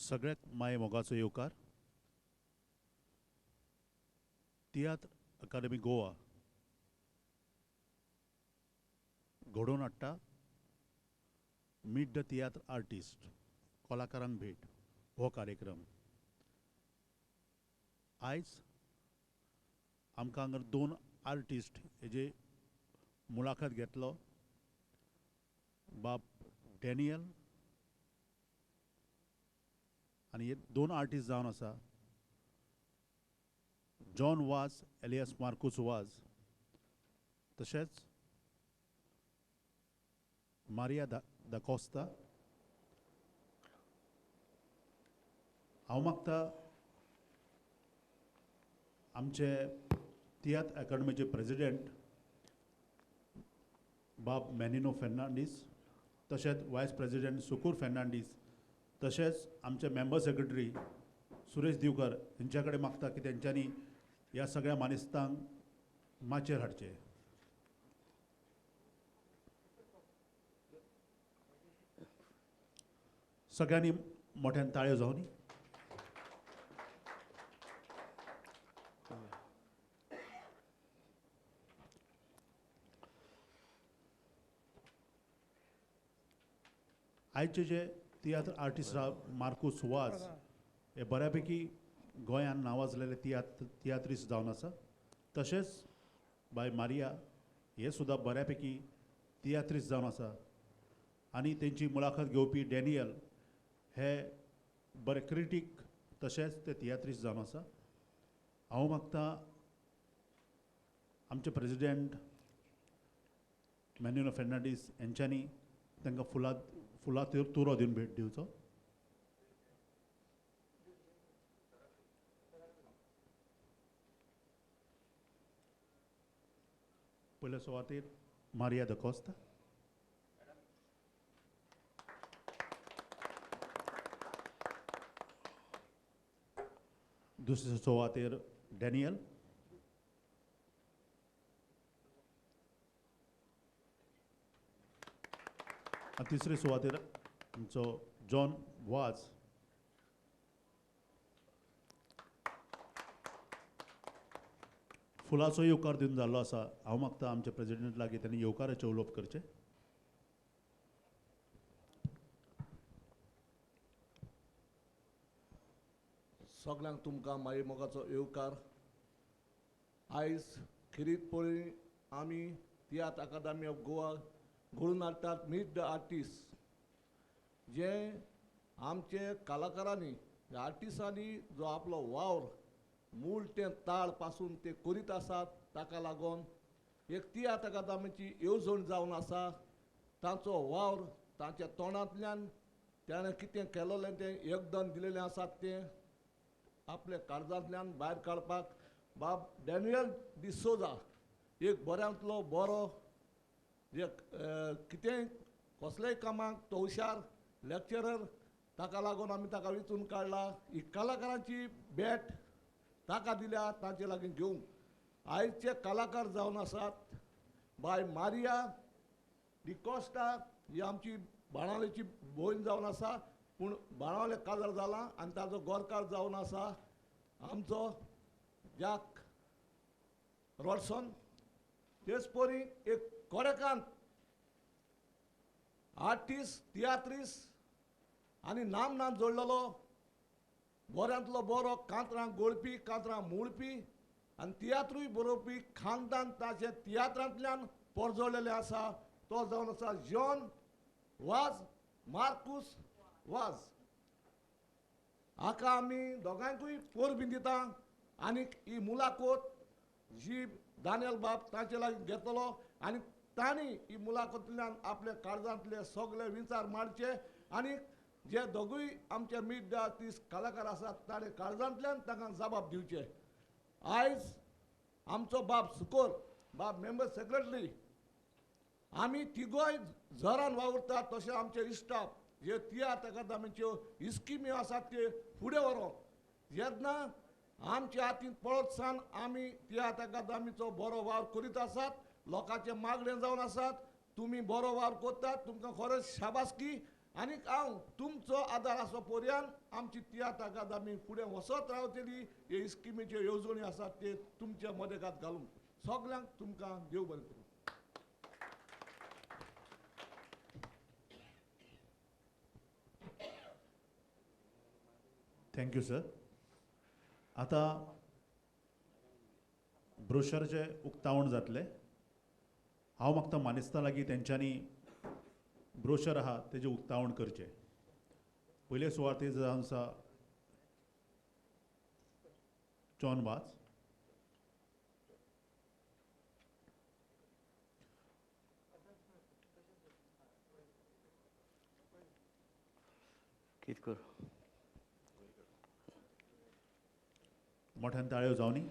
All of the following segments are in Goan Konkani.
सगळ्याक माये मोगाचो येवकार. तियात्र अकादमी गोवा घडोवन हाडटा मीट the तियात्र आर्टिस्ट कलाकारांक भेट हो कार्यक्रम. आयज आमकां हांगा दोन आर्टिस्ट हेजे मुलाखत घेतलो, बाब डॅनियल आनी हे दोन आर्टिस्ट जावन आसा जॉन वाज एलियास मार्कूस वाज, तशेंच मारिया दा कोस्ता. हांव मागता आमचे तियात्र अकादमीचे प्रेजिडेंट बाब मॅनिनो फेर्नांडीस, तशेंच वायस प्रेजिडेंट सुकूर फेर्नांडीस, तशेंच आमचे मेंबर सेक्रेटरी सुरेश दिवकर हेंच्या कडेन मागता की तेंच्यांनी ह्या सगळ्या मानेस्तांक माचयेर हाडचें. सगळ्यांनी मोठ्यान ताळयो जावनी. आयचे जे तियात्र आर्टिस्ट मार्कूस वाज हे बऱ्यापैकी गोंयान नावाजलेले तियात्रिस्ट जावन आसा, तशेंच बाय मारिया हे सुद्दां बऱ्यापैकी तियात्रिस्ट जावन आसा आनी तेंची मुलाखत घेवपी डॅनियल हे बरे क्रिटीक तशेंच ते तियात्रिस्ट जावन आसा. हांव मागता आमचे प्रेजिडेंट मॅन्युअल फेर्नांडीस हेंच्यांनी तांकां फुलां तुरो दिवन भेट दिवचो. पयले सुवातेर मारिया the Costa. दुसरे सुवातेर डॅनियल. तिसरे सुवातेर आमचो जॉन वाज. फुलाचो येवकार दिवन जाल्लो आसा. हांव मागता आमच्या प्रेजिडेंट लागीं तांणी येवकाराचें उलोवप करचें. सगल्यांक तुमकां माये मोगाचो येवकार. आयज खेरीत पळय आमी तियात्र अकादमी ऑफ गोवा घडोवन हाडटात मीट the artist, जे आमचे कलाकारांनी आर्टिस्टांनी जो आपलो वावर मूळ तें ताळ पासून ते करीत आसात, ताका लागून एक तियात्र अकादमीची येवजण जावन आसा. तांचो वावर तांच्या तोंडांतल्यान ताणें कितें केलेलें तें योगदान दिलेलें आसा तें आपल्या काळजांतल्यान भायर काडपाक बाब डॅनियल डिसोजा एक बऱ्यांतलो बरो, जे कितेंय कसलेय कामाक तो हुशार लेक्चरर, ताका लागून आमी ताका वेंचून काडला. ही कलाकारांची भेट ताका दिल्या तांचे लागीं घेवंक. आयचे कलाकार जावन आसात बाय मारिया डिकोस्टा, ही आमची बाणावलेची भयण जावन आसा, पूण बाणावले काजार जाला आनी ताजो गोरकार जावन आसा आमचो जॅक रॉडसन. तेच परी एक कोरेकांत आर्टिस्ट तियात्रिस्ट आनी नामनान जोडलेलो बऱ्यांतलो बरो कांतरां गोळपी कांतरां मोडपी आनी तियात्रूय बरोवपी खानदान ताचे तियात्रांतल्यान परजळलेलें आसा, तो जावन आसा जॉन वाज मार्कूस वाज. हाका आमी दोगांकूय परबीं दिता आनी ही मुलाखत जी दानियल बाब तांचे लागीं घेतलो आनी तांणी ही मुलाखतींतल्यान आपल्या काळजांतले सगळे विचार मांडचे आनी जे दोगूय आमचे मीट the artist कलाकार आसात ताणें काळजांतल्यान तांकां जबाब दिवचे. आयज आमचो बाब सुकोर बाब मेंबर सेक्रेटरी, आमी तिगोय जरान वावुरतात, तशें आमचे इस्टाफ जे तियात्र अकादमीच्यो स्किम्यो आसात त्यो फुडें व्हरोंक जेन्ना आमच्या हातीन पळत सान आमी तियात्र अकादमीचो बरो वावर करीत आसात, लोकांचे मागणें जावन आसात. तुमी बरो वावर करतात, तुमकां खरेंच शाबासकी. आनीक हांव तुमचो आदार आसो पर्यंत आमची तियात्र अकादमी फुडें वचत रावतली. हे स्किमीच्यो येवजण्यो आसात ते तुमच्या मदकात घालून सगल्यांक तुमकां देव बरें करूं. Thank you sir. आतां ब्रोशरचें उक्तावण जातलें. हांव मागता मानेस्तां लागीं तेंच्यांनी ब्रोशर आहा तेजें उक्तावण करचें. पयले सुवातेर जावन आसा जॉन वाज. कित कर मोठ्यान ताळयो जावनी.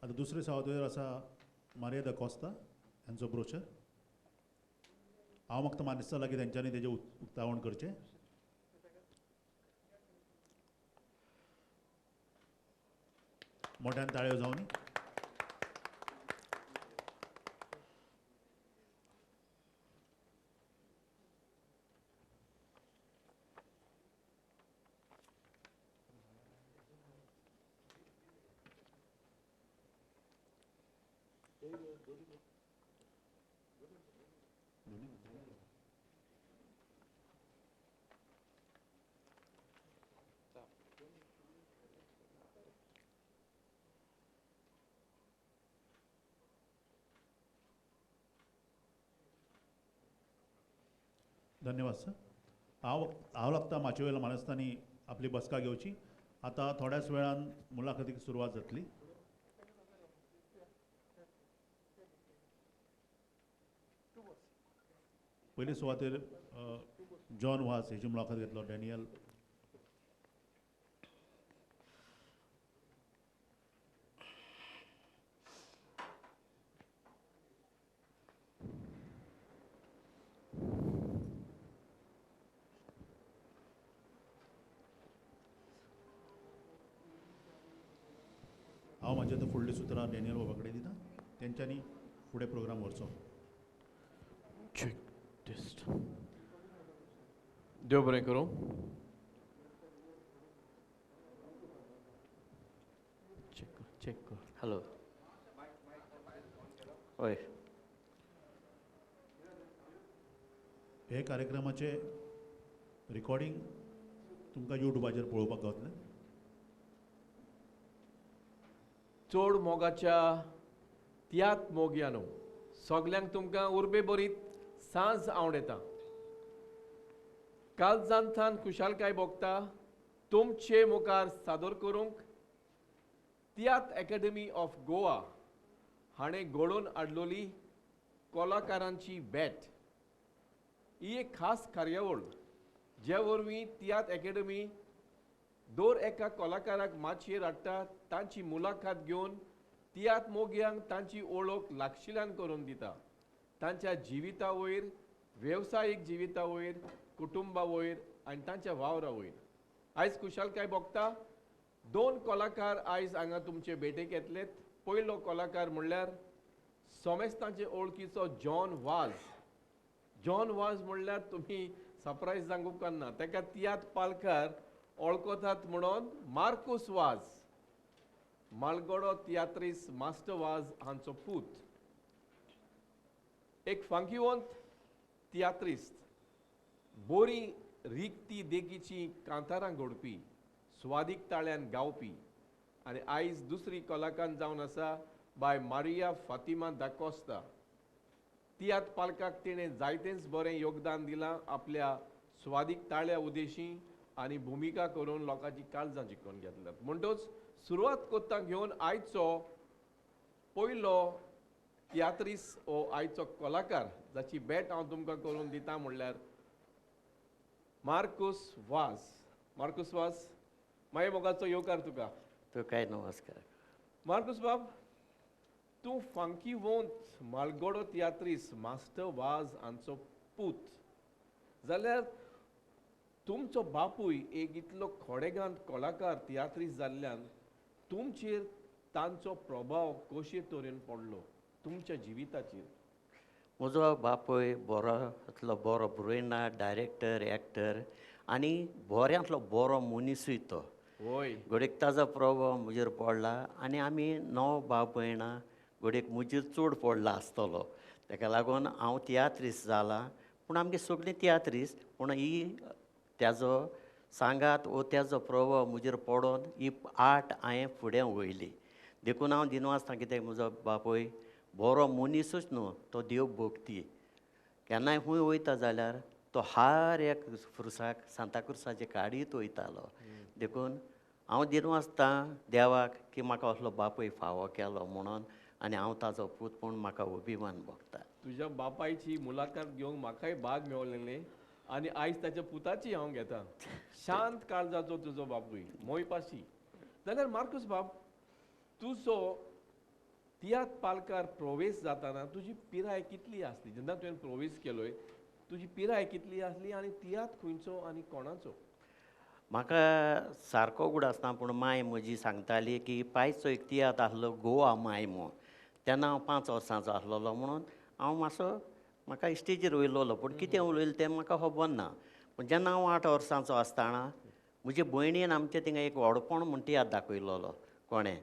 आतां दुसरे सुवातेर आसा मारिया the Costa हांचो ब्रोशर. हांव म्हाका मानेस्तां लागीं तेंच्यांनी तेजें उक्तावण करचें. मोठ्यान ताळयो जावनी. धन्यवाद सर. हांव हांव लागता माचये वयल्या मानेस्तांनी आपली बसका घेवची. आतां थोड्याच वेळान मुलाखतीक सुरवात जातली. पयले सुवातेर जॉन वाज हेची मुलाखत घेतलो डॅनियल. हांव म्हाजें आतां फुडलीं सुत्रां डॅनियल बाबा कडेन दिता, तेंच्यांनी फुडें प्रोग्राम व्हरचो. Check taste. देव बरें करूं. चेक कर, चेक कर. हॅलो. हय. हे कार्यक्रमाचें रिकॉर्डिंग तुमकां युट्यूबाचेर पळोवपाक गावतलें. चड मोगाच्या तियात्र मोगयानो सगल्यांक तुमकां उर्बे बरीत सांज आवड येता. कालजांथान खुशालकाय भोगता तुमचे मुखार सादर करूंक तियात्र एकाडमी ऑफ गोवा हाणें घडोवन हाडलोली कलाकारांची भेट ही एक खास कार्यावळ जे वरवीं तियात्र एकाडमी दर एका कलाकाराक माचयेर हाडटा, तांची मुलाखत घेवन तियात्र मोगयांक तांची वळख लागशिल्ल्यान करून दिता, तांच्या जिविता वयर, वेवसायीक जिविता वयर, कुटुंबा वयर आनी तांच्या वावरा वयर. आयज खुशालकाय भोगता दोन कलाकार आयज हांगा तुमचे भेटेक येतले. पयलो कलाकार म्हणल्यार सोमेस्तांचे ओळखीचो जॉन वाज. जॉन वाज म्हणल्यार तुमी सरप्रायज जावंक उपकारना, ताका तियात्र पालकार ओळखतात म्हणून मार्कूस वाज, मालगडो तियात्रीस मास्टर वाज हांचो पूत, एक फांकीवंत तियात्रिस्त, बोरी रिगती देखीची कांतारां घडपी, स्वादीक ताळ्यान गावपी आनी आयज दुसरी कलाकार जावन आसा बाय मारिया फातिमा दाकोस्ता. तियात्र पालकाक तिणें जायतेंच बरें योगदान दिलां आपल्या स्वादीक ताळ्या उदेशी आनी भुमिका करून लोकांची काळजां जिखून घेतल्यात. म्हणटच सुरवात कोत्ता घेवन आयचो पयलो तियात्रीस ओ आयचो कलाकार जाची भेट हांव तुमकां करून दिता म्हणल्यार मार्कूस वाज. मार्कूस वाज, मागीर मोगाचो येवकार तुका. तुकाय नमस्कार. मार्कूस बाब, तूं फांकी वोंत मालगोडो तियात्रीस मास्टर वाज हांचो पूत जाल्यार तुमचो बापूय एक इतलो खोडेगांत कलाकार तियात्रीस जाल्ल्यान तुमचेर तांचो प्रभाव कशे तरेन पडलो तुमच्या जिविताचेर? म्हजो बापूय बरो बरो बरयना, डायरेक्टर, एक्टर आनी बऱ्यांतलो बरो मनीसूय तो. हय, घडयेक ताजो प्रभाव म्हजेर पडला आनी आमी 9 भाव भयणां, घडयेक म्हजेर चड पडला आसतलो. ताका लागून हांव तियात्रीस जाला, पूण आमगे सगळीं तियात्रीस, पूण ही ताजो सांगात वो ताजो प्रभाव म्हजेर पडोन ही आर्ट हांवें फुडें वयली. देखून हांव दिनवासता कित्याक म्हजो बापूय बरो मनीसूच न्हू, तो देव भक्ती. केन्नाय खंय वयता जाल्यार तो हर एक फ्रुसाक सांताक्रुसाचे काडीत वयतालो. देखून हांव दिनवासता देवाक की म्हाका असलो बापूय फावो केलो म्हणून, आनी हांव ताजो पूत म्हूण म्हाका अभिमान भोगता. तुज्या बापायची मुलाखत घेवंक म्हाकाय भाग मेवलेलें आनी आयज ताच्या पुताची हांव घेता. शांत काळजाचो तुजो बापूय, मोयपाशी. जाल्यार मार्कूस बाब, तुजो तियात्र पालकार प्रवेश जाताना तुजी पिराय कितली आसली? जेन्ना तुवें प्रवेश केलोय तुजी पिराय कितली आसली आनी तियात्र खंयचो आनी कोणाचो? म्हाका सारको उगडासना, पूण माय म्हजी सांगताली की पायचो एक तियात्र आसलो गोवा माय म्हूण. तेन्ना हांव 5 वर्सांचो आसलेलो म्हणून हांव मातसो म्हाका स्टेजीर वयलोलो, पूण कितें उलयलें तें म्हाका खबर ना. पूण जेन्ना हांव 8 वर्सांचो आसतना म्हजे भयणीन आमचे थिंगा एक व्हडपण म्हूण तियात्र दाखयलोलो कोणें,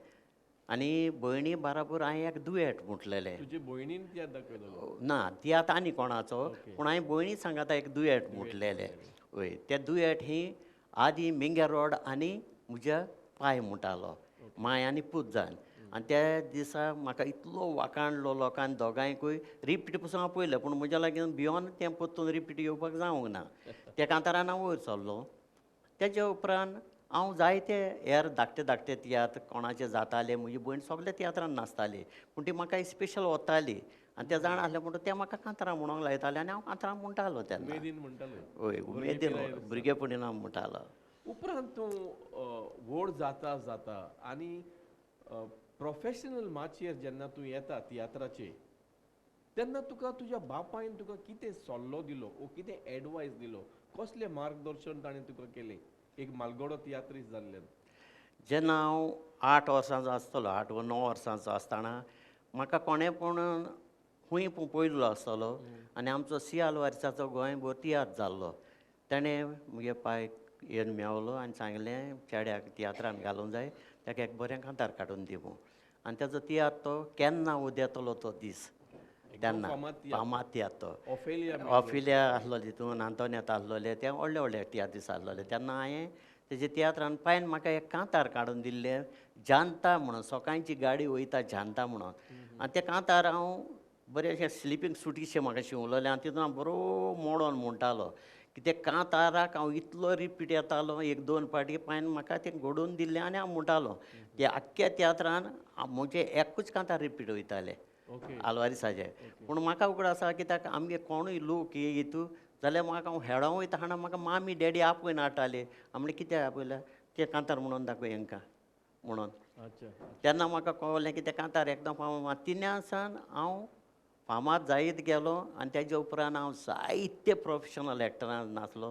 आनी भयणी बराबर हांवें एक दुयेट म्हटलेलें. तुजे भयणीन तियात्र दाखयलो? ना, तियात्र आनी कोणाचो, पूण हांवें भयणी सांगाता एक दुयेट म्हटलेलें. हय, ते दुयेट ही आदी मिंगे रोड आनी म्हज्या पाय म्हणटालो, माय आनी पूत जावन. आनी त्या दिसा म्हाका इतलो वाकाणलो लोकांनी दोगांयकूय. रिपीट पसून हांव पळयलें, पूण म्हज्या लागीं भियोन तें परतून रिपीट येवपाक जावंक ना. त्या कांतारान हांव वयर सरलो. तेज्या उपरांत हांव जायते हेर धाकटे धाकटे तियात्र कोणाचे जाताले, म्हजी भयण सगळे तियात्रान नाचताली, पूण ती म्हाका स्पेशल वताली आनी ते जाण आसले म्हणटकच ते म्हाका कांतारां म्हणूंक लायताले आनी हांव कांतारां म्हणटालो तेन्ना. उमेदीन म्हणटालो? हय, उमेदीन, भुरगेपणीन हांव म्हणटालो. उपरांत तूं व्हड जाता जाता आनी प्रोफेशनल माचयेर जेन्ना तूं येता तियात्राचेर, तेन्ना तुका तुज्या बापायन तुका कितें सल्लो दिलो वो कितें एडवायस दिलो, कसलें मार्गदर्शन ताणें तुका केलें एक मालगोडो तियात्रीस जाल्ल्यान? जेन्ना हांव 8 वर्सांचो आसतलो, 8 वा 9 वर्सांचो आसतना म्हाका कोणें पूण खूंय पयल्लो आसतलो आनी आमचो सियाल वारसाचो गोंयभर तियात्र जाल्लो. ताणें म्हगे पायक येवन मेवलो आनी सांगलें चेड्याक तियात्रान घालूंक जाय, ताका एक बरें कांतार काडून दी म्हूण. आनी ताजो तियात्र तो केन्ना उदेतलो तो दीस, तेन्ना फामाद तियात्र तो ऑफिलिया आसलो, तितून आंतोनेत आसलोले, ते व्हडले व्हडले तियात्रीस आसलोले. तेन्ना हांवें तेजे तियात्रान पायन म्हाका एक कांतार काडून दिल्लें, जानता म्हणून, सकाळची गाडी वयता जानता म्हणून. आनी ते कांतार हांव बरें अशें स्लिपींग सुटीशें म्हाका शिंवलोलें आनी तितून हांव बरो मोडोन म्हणटालो की ते कांताराक हांव इतलो रिपीट येतालो, 1-2 फावटी पायन म्हाका तें घडोवन दिल्लें आनी हांव म्हणटालो. ते आख्ख्या तियात्रान म्हजें एकूच कांतार रिपीट वयतालें आलवारीसाचें. पूण म्हाका उगडास आसा कित्याक आमगे कोणूय लोक हितू जाल्यार म्हाका हांव हेडों वयता हाणा म्हाका मामी डॅडी आपयन हाडटाले. म्हणलें कित्याक आपयल्या, तें कांतार म्हणून दाखय हांकां म्हणून. तेन्ना म्हाका कळ्ळें की तें कांतार एकदम फामाद. तिन्या सावन हांव फामाद जायत गेलो आनी तेज्या उपरांत हांव जायते प्रोफेशनल एक्टरान नाचलो,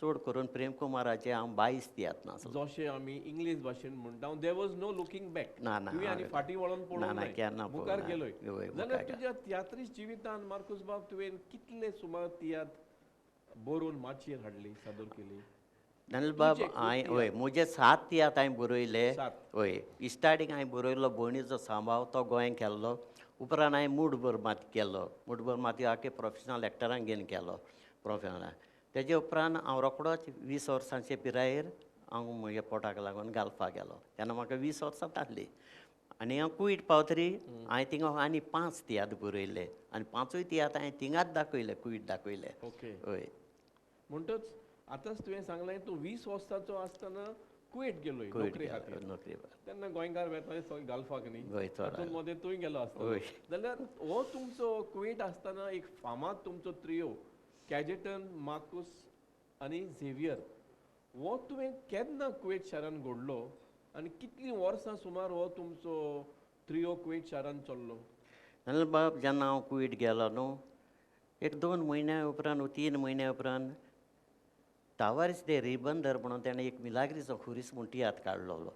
चड करून प्रेम कुमाराचे हांव 22 तियात्र नाचलो. जशें आमी इंग्लीश भाशेन म्हणटा, there was no looking back. ना ना, तुवें आनी फाटीं वळोन पळोवंक ना, केन्ना मुखार गेलोय. जाल्यार तुज्या तियात्रीस जिवितान मार्कूस बाब तुवें कितले सुमार तियात्र बरोवन माचयेर हाडली, सादर केली? दानियल बाब, हांवें हय म्हजे 7 तियात्र हांवें बरयले. हय, स्टार्टींग हांवें बरयल्लो भयणीचो सांबाव, तो गोंयांत केल्लो. उपरांत हांवें मूठभर माती केलो, मूठभर माती आख्खे प्रोफेशनल एक्टरांक घेवन केलो प्रोफेशनल. तेजे उपरांत हांव रोकडोच 20 वर्सांचे पिरायेर हांव म्हज्या पोटाक लागून गाल्फा गेलो. तेन्ना म्हाका 20 वर्सां जाल्लीं. आनी हांव कुवेट पावतरी हांवें थिंगा आनी 5 तियात्र बरयले आनी 5 तियात्र हांवें थिंगाच दाखयले, कुवेट दाखयले. ओके. हय. म्हणटच आतांच तुवें सांगलें तूं 20 वर्सांचो आसतना कुवेट गेलो नोकरे खातीर. नोकरी तेन्ना गोंयकार वेताले सगळे गल्फाक न्ही, तातूंत मदें तूंय गेलो आसतलो. जाल्यार हो तुमचो कुवेट आसतना एक फामाद तुमचो त्रियो कॅजेटन, मार्कूस आनी झेवियर, हो तुवें केन्ना कुवेट शारान घडलो आनी कितलीं वर्सां सुमार हो तुमचो त्रियो कुवेट शारान चल्लो? नाजाल्यार बाब जेन्ना हांव कुवेट गेलो न्हू, एक 2 म्हयन्या उपरांत 3 म्हयन्या उपरांत तावारीस दे रिबंदर म्हणून तेणें एक मिलाग्रीचो खुरीस म्हूण तियात्र काडलेलो.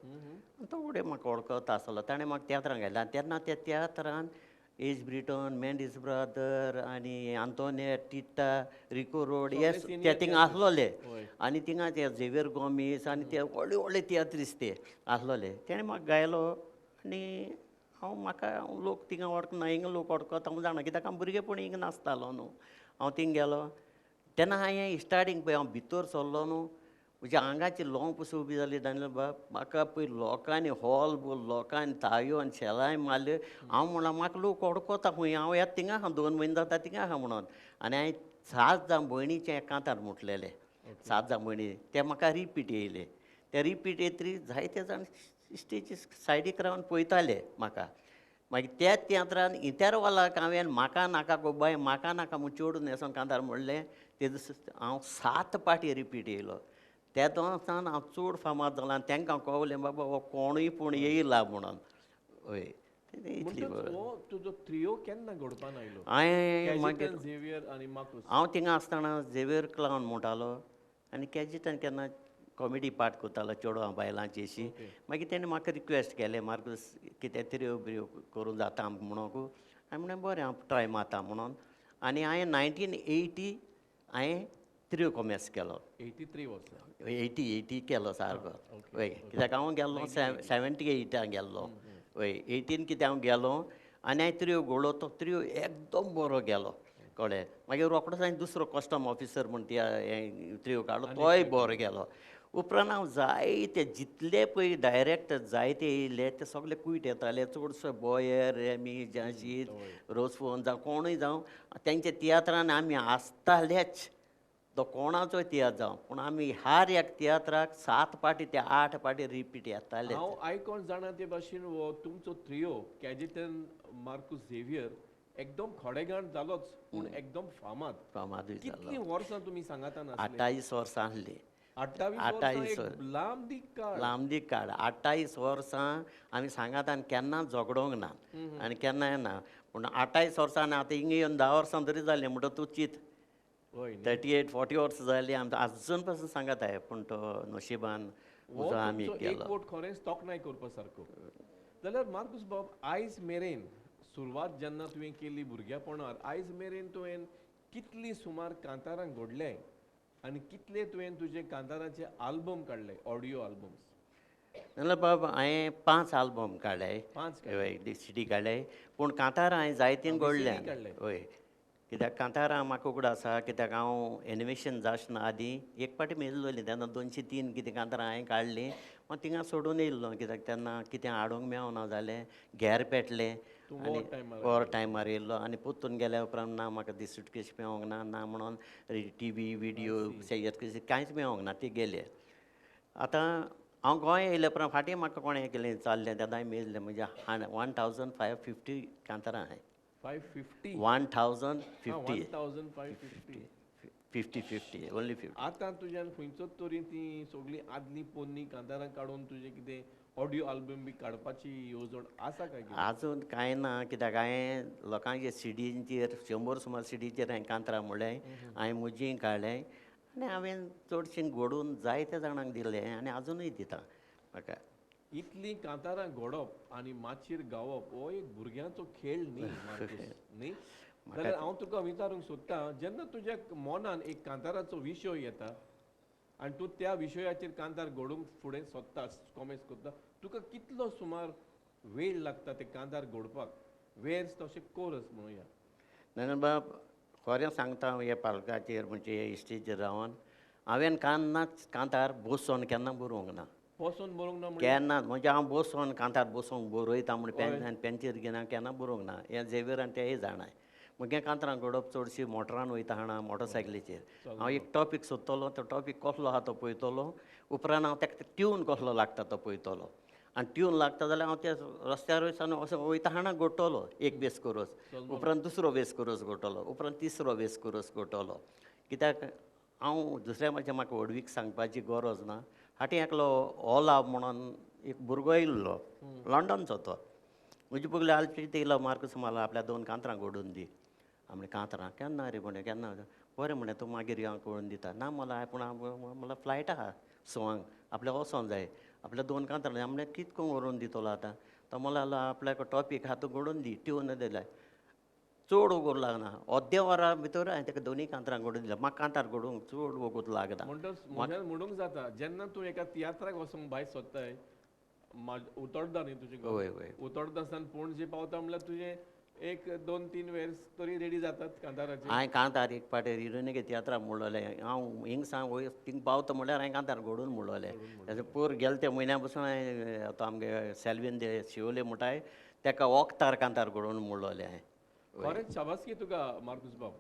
तो फुडें म्हाका वळखता आसलो, ताणें म्हाका तियात्रान घायलो. आनी तेन्ना त्या तियात्रान एज ब्रिटन, मेंडीस ब्रदर आनी आंतोनेट, टिट्टा, रिको रोड हे ते थिंगा आसलोले. आनी थिंगा ते झेवियर गोमीस आनी ते व्हडले व्हडले तियात्रिस्त ते आसलोले. तेणें म्हाका गायलो आनी हांव म्हाका लोक थिंगा वळखना, हिंगा लोक वळखता हांव जाणा, कित्याक हांव भुरगेपण हिंगा नासतालो न्हू. हांव थिंगा गेलो तेन्ना हांवें स्टार्टींग पळय हांव भितर सरलो न्हू, म्हज्या आंगाची लोंप उबी जाली. दानियल बाब म्हाका पळय लोकांनी हॉल लोकांनी ताळयो आनी शेलाय मारल्यो. हांव म्हणलां म्हाका लोक वळखता खंय, हांव येता थिंगा आहा, 2 म्हयने जाता थिंगा आहा म्हणून. आनी हांवें 7 जावं भयणीचें कांतार म्हटलेलें, 7 जावं भयणी, ते म्हाका रिपीट येयले. ते रिपीट येतरी जायते जाण स्टेजी सायडीक रावन पळयताले म्हाका. मागीर त्या तियात्रान इंतेरवालाक हांवें म्हाका नाका गो बाय म्हाका नाका म्हूण चेडून न्हेसोन कांतार म्हणलें. ते हांव 7 पाटी रिपीट येयलो. त्या दोन हांव चड फामाद जालो आनी तांकां कळलें बाबा हो कोणूय पूण येयला म्हणून. हय. इतली तुजो त्रियो केन्ना घडपान आयलो? हांवें मागीर झेवियर आनी मार्कूस. हांव थिंगा आसतना झेवियर क्लावन म्हणटालो आनी कॅजिटन केन्ना कॉमेडी पार्ट करतालो चेडवां बायलांची अशी. मागीर तेणें म्हाका रिक्वेस्ट केलें, मार्कूस कितें त्रियो बियो करूं जाता आमकां म्हणूंक. हांवें म्हणलें बरें हांव ट्राय मारता म्हणून. आनी हांवें 1980 हांवें त्रियो कॉमेस केलो. 83 वर्सां 80 केलो सारको. हय, कित्याक हांव गेल्लो 78 गेल्लो. हय, 18 कितें हांव गेलो आनी हांवें त्रियो घडलो, तो त्रियो एकदम बरो गेलो, कळ्ळें. मागीर रोकडोच हांवें दुसरो कस्टम ऑफिसर म्हूण त्रियो काडलो, तोय बरो गेलो. उपरांत हांव जायते जितले पळय डायरेक्टर जायते येयले ते सगळे कुवेट येताले, चडसो बोयर, रेमी, जाशीद, रोजफोन जावं कोणूय जावं, तेंच्या तियात्रान आमी आसतालेच. तो कोणाचोय तियात्र जावं, पूण आमी हर एक तियात्राक 7 पाटी ते 8 पाटी रिपीट येताले. हांव आयकोन जाणा ते भाशेन हो तुमचो त्रियो कॅजिटन, मार्कूस, झेवियर एकदम खडेगांठ जालोच, पूण एकदम फामाद. फामादूय जालो. कितलीं वर्सां तुमी सांगातान आसले? 28 वर्सां आसलीं. 28 वर्सां, लांब दीग काळ. लांब दीग काळ. 28 वर्सां आमी सांगातान केन्ना झगडोंक ना आनी केन्नाय ना. पूण 28 वर्सां आतां हिंगा येवन 10 वर्सां तरी जालीं म्हणटा तूं चीत, 38-40 वर्सां जालीं आमकां आजून पासून सांगत आहे. पूण तो नशिबान उजो आमी एक वोट खरेंच तोखणाय करपा सारको. जाल्यार मार्कूस बाब, आयज मेरेन सुरवात जेन्ना तुवें केली भुरग्यापणार, आयज मेरेन तुवें कितली सुमार कांतारां घडले आनी कितले तुवें तुजे कांताराचे आल्बम काडले, ऑडियो आल्बम्स? नाजाल्यार बाब हांवें 5 आल्बम काडले, 5 हय, सिडी काडले. पूण कांतारां हांवें जायतीं घडल्या. हय, कित्याक कांतारां म्हाका उगड आसा, कित्याक हांव एनिमेशन जावचें आदीं एक पाटी मेळिल्ली तेन्ना 203 कितें कांतारां हांवें काडलीं. मागीर थिंगा सोडून येयल्लो, कित्याक तेन्ना कितें हाडूंक मेवना जालें, घेर पेटलें आनी वॉर टायमार येयल्लो. आनी परतून गेल्या उपरांत ना म्हाका ती सुटकेश मेवोंक ना, ना म्हणून टी व्ही विडियो कांयच मेवोंक ना, ती गेले. आतां हांव गोंय येयल्या उपरांत फाटीं म्हाका कोणें केलें चाललें तेन्ना हांवें मेजलें म्हणजे 1550 कांतारां हांवें. 550? 1050. 1550. 50 50 ओन्ली 50. आतां तुज्यान खंयचोच तरी ती सगळीं आदली पोन्नी कांतारां काडून तुजें कितें ऑडियो आल्बम बी काडपाची येवजण आसा काय? आजून कांय ना, कित्याक हांवें लोकांचे सिडींचेर 100 सुमार सिडीचेर हांवें कांतारां म्हणलें, हांवें म्हजीं काडलें आनी हांवें चडशीं घडोवन जायत्या जाणांक दिलें आनी आजुनूय दिता म्हाका. इतलीं कांतारां घडप आनी माचयेर गावप हो एक भुरग्यांचो खेळ न्ही मार्कूस, न्ही? जाल्यार हांव तुका विचारूंक सोदतां, जेन्ना तुज्या मनान एक कांताराचो विशय येता आनी तूं त्या विशयाचेर कांतार घडोवंक फुडें सोदता, कॉमेस करता, तुका कितलो सुमार वेळ लागता ते कांतार घडोवपाक? वेर्स तशें कोरस म्हणुया. ना बाब, खरें सांगता हांव, ह्या पालकाचेर म्हणजे स्टेजीर रावन हांवें केन्नाच कांतार बसोन केन्ना बरोवंक ना. बसोन बरोवंक ना? केन्ना म्हणजे हांव बसोन कांतार बसोंक बरयता म्हूण पेन पेन्सील घेना, केन्ना बरोवंक ना. हें झेवियर आनी तेय जाणाय. म्हगे कांतरां घडोवप चडशी मोटरान वयता हाणा, मोटरसायकलीचेर. हांव एक टॉपीक सोदतलो, तो टॉपीक कसलो आहा तो पळयतलो, उपरांत हांव ताका ट्यून कसलो लागता तो पळयतलो, आनी ट्यून लागता जाल्यार हांव त्या रस्त्यार वयसान असो वयता हाणा घडटलो एक बेस कोरस, उपरांत दुसरो बेस कोरस घडटलो, उपरांत तिसरो बेस कोरस घडटलो. कित्याक हांव दुसऱ्या म्हणजे म्हाका व्हडवीक सांगपाची गरज ना. फाटीं एकलो ओलाव म्हणून एक भुरगो येयल्लो लंडनचो, तो म्हजे पयलीं आलची येयलो मार्कूस माला आपल्या 2 कांतरां घडोवन दी. आमी कांतरां केन्ना रे म्हणलें, केन्ना बरें म्हणलें तूं मागीर हांव करून दिता. ना मला पूण मला फ्लायट आहा 6 आपल्या वचोंक जाय, आपल्या 2 कांतरां. म्हणलें कित करून व्हरून दितलो आतां? तो म्हणलो आपल्याक टॉपीक आहा तूं घडोवन दी, ट्यून दिलाय. चड वगोर लागना, अर्द्या वरा भितर हांवें ताका 2 कांतरां घडोवन दिल्या. म्हाका कांतार घडोवंक चड वगत लागना. म्हणटच म्हणूंक जाता जेन्ना तूं एका तियात्राक वचूंक भायर सोदताय, उतोडदा न्ही तुजें? हय हय, उतोडदासान पणजे पावता म्हणल्यार तुजें 1 2 3 वेर्स तरी रेडी जातात कांताराचे. हांवें कांतार एक फावटी रिरोनिके तियात्राक म्हणलोलें, हांव हिंग सांग वयर थिंग पावता म्हणल्यार हांवें कांतार घडोवन म्हणलोलें. तेजो पोर गेले त्या म्हयन्या पसून हांवें आतां आमगे सेल्वीन दे शिवोले म्हणटाय तेका वखदार कांतार घडोवन म्हणलोलें हांवें. खरेंच शाबासकी तुका मार्कूस बाब.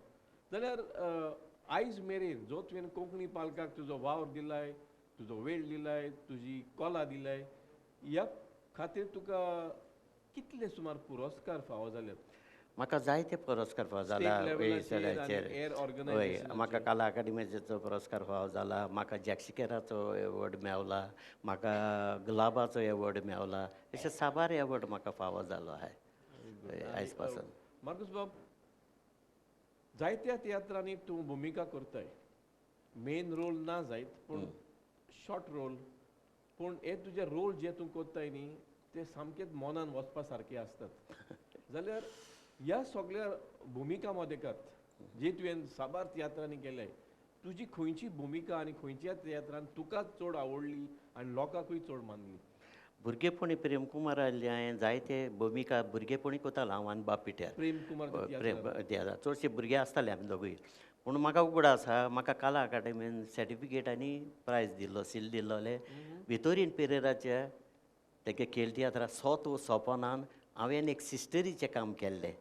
जाल्यार आयज मेरेन जो तुवें कोंकणी पालकाक तुजो वावर दिलाय, तुजो वेळ दिलाय, तुजी कोला दिलाय, ह्या खातीर तुका कितले सुमार पुरस्कार फावो जाल्यात? म्हाका जायते पुरस्कार फावो जाला. हय, म्हाका कला अकादमीचो पुरस्कार फावो जाला, म्हाका जॅक्सिकेराचो एवॉर्ड मेवला, म्हाका गुलाबाचो एवॉर्ड मेवला, अशे साबार एवॉर्ड म्हाका फावो जालो आहा आयज पासून. मार्कूस बाब, जायत्या तियात्रांनी तूं भुमिका करताय, मेन रोल ना जायत पूण शॉर्ट रोल, पूण हे तुजे रोल जे तूं करताय न्ही ते सामकेच मनान वचपा सारके आसतात. जाल्यार ह्या सगळ्या भुमिका मदेकात जे तुवें साबार तियात्रांनी केले, तुजी खंयची भुमिका आनी खंयच्या तियात्रान तुका चड आवडली आनी लोकांकूय चड मानली? भुरगेपणी प्रेम कुमार आयिल्ले हांवें जायते भुमिका भुरगेपणी कोतालो हांव आनी बाब पिट्यार. प्रेम कुमार प्रेम तियात्रार चडशे भुरगे आसताले आमी दोगूय. पूण म्हाका उगडास आसा, म्हाका कला अकादमीन सर्टिफिकेट आनी प्रायज दिल्लो, सील दिल्लोले. वितोरीन पेरेराच्या तेगे खेळ तियात्रा सोत सोपनान हांवें एक सिस्टरीचें काम केल्लें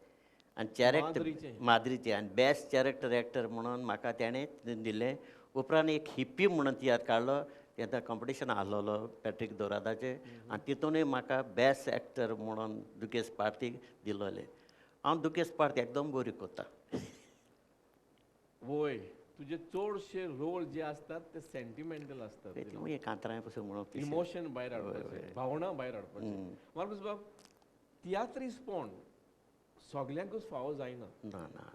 आनी चॅरेक्टर माद्रीचें, आनी बेस्ट चॅरेक्टर एक्टर म्हणून म्हाका तेणें दिलें. उपरांत एक हिप्पी म्हणून तियात्र काडलो, तेन्ना कॉम्पिटिशन आहलोलो पॅट्रीक दोरादाचें, आनी तितूनय म्हाका बेस्ट एक्टर म्हणून दुकेश पार्तीक दिलोलें. हांव दुकेश पार्ती एकदम बरी कोत्ता. वय, तुजे चडशे रोल जे आसतात ते सेंटिमेंटल आसतात, कांतरां पसून म्हणून इमोशन भायर हाडपाचें, भावना भायर हाडपाचें. मार्कूस बाब, तियात्रिस्पण सगल्यांकूच फावो जायना. ना ना,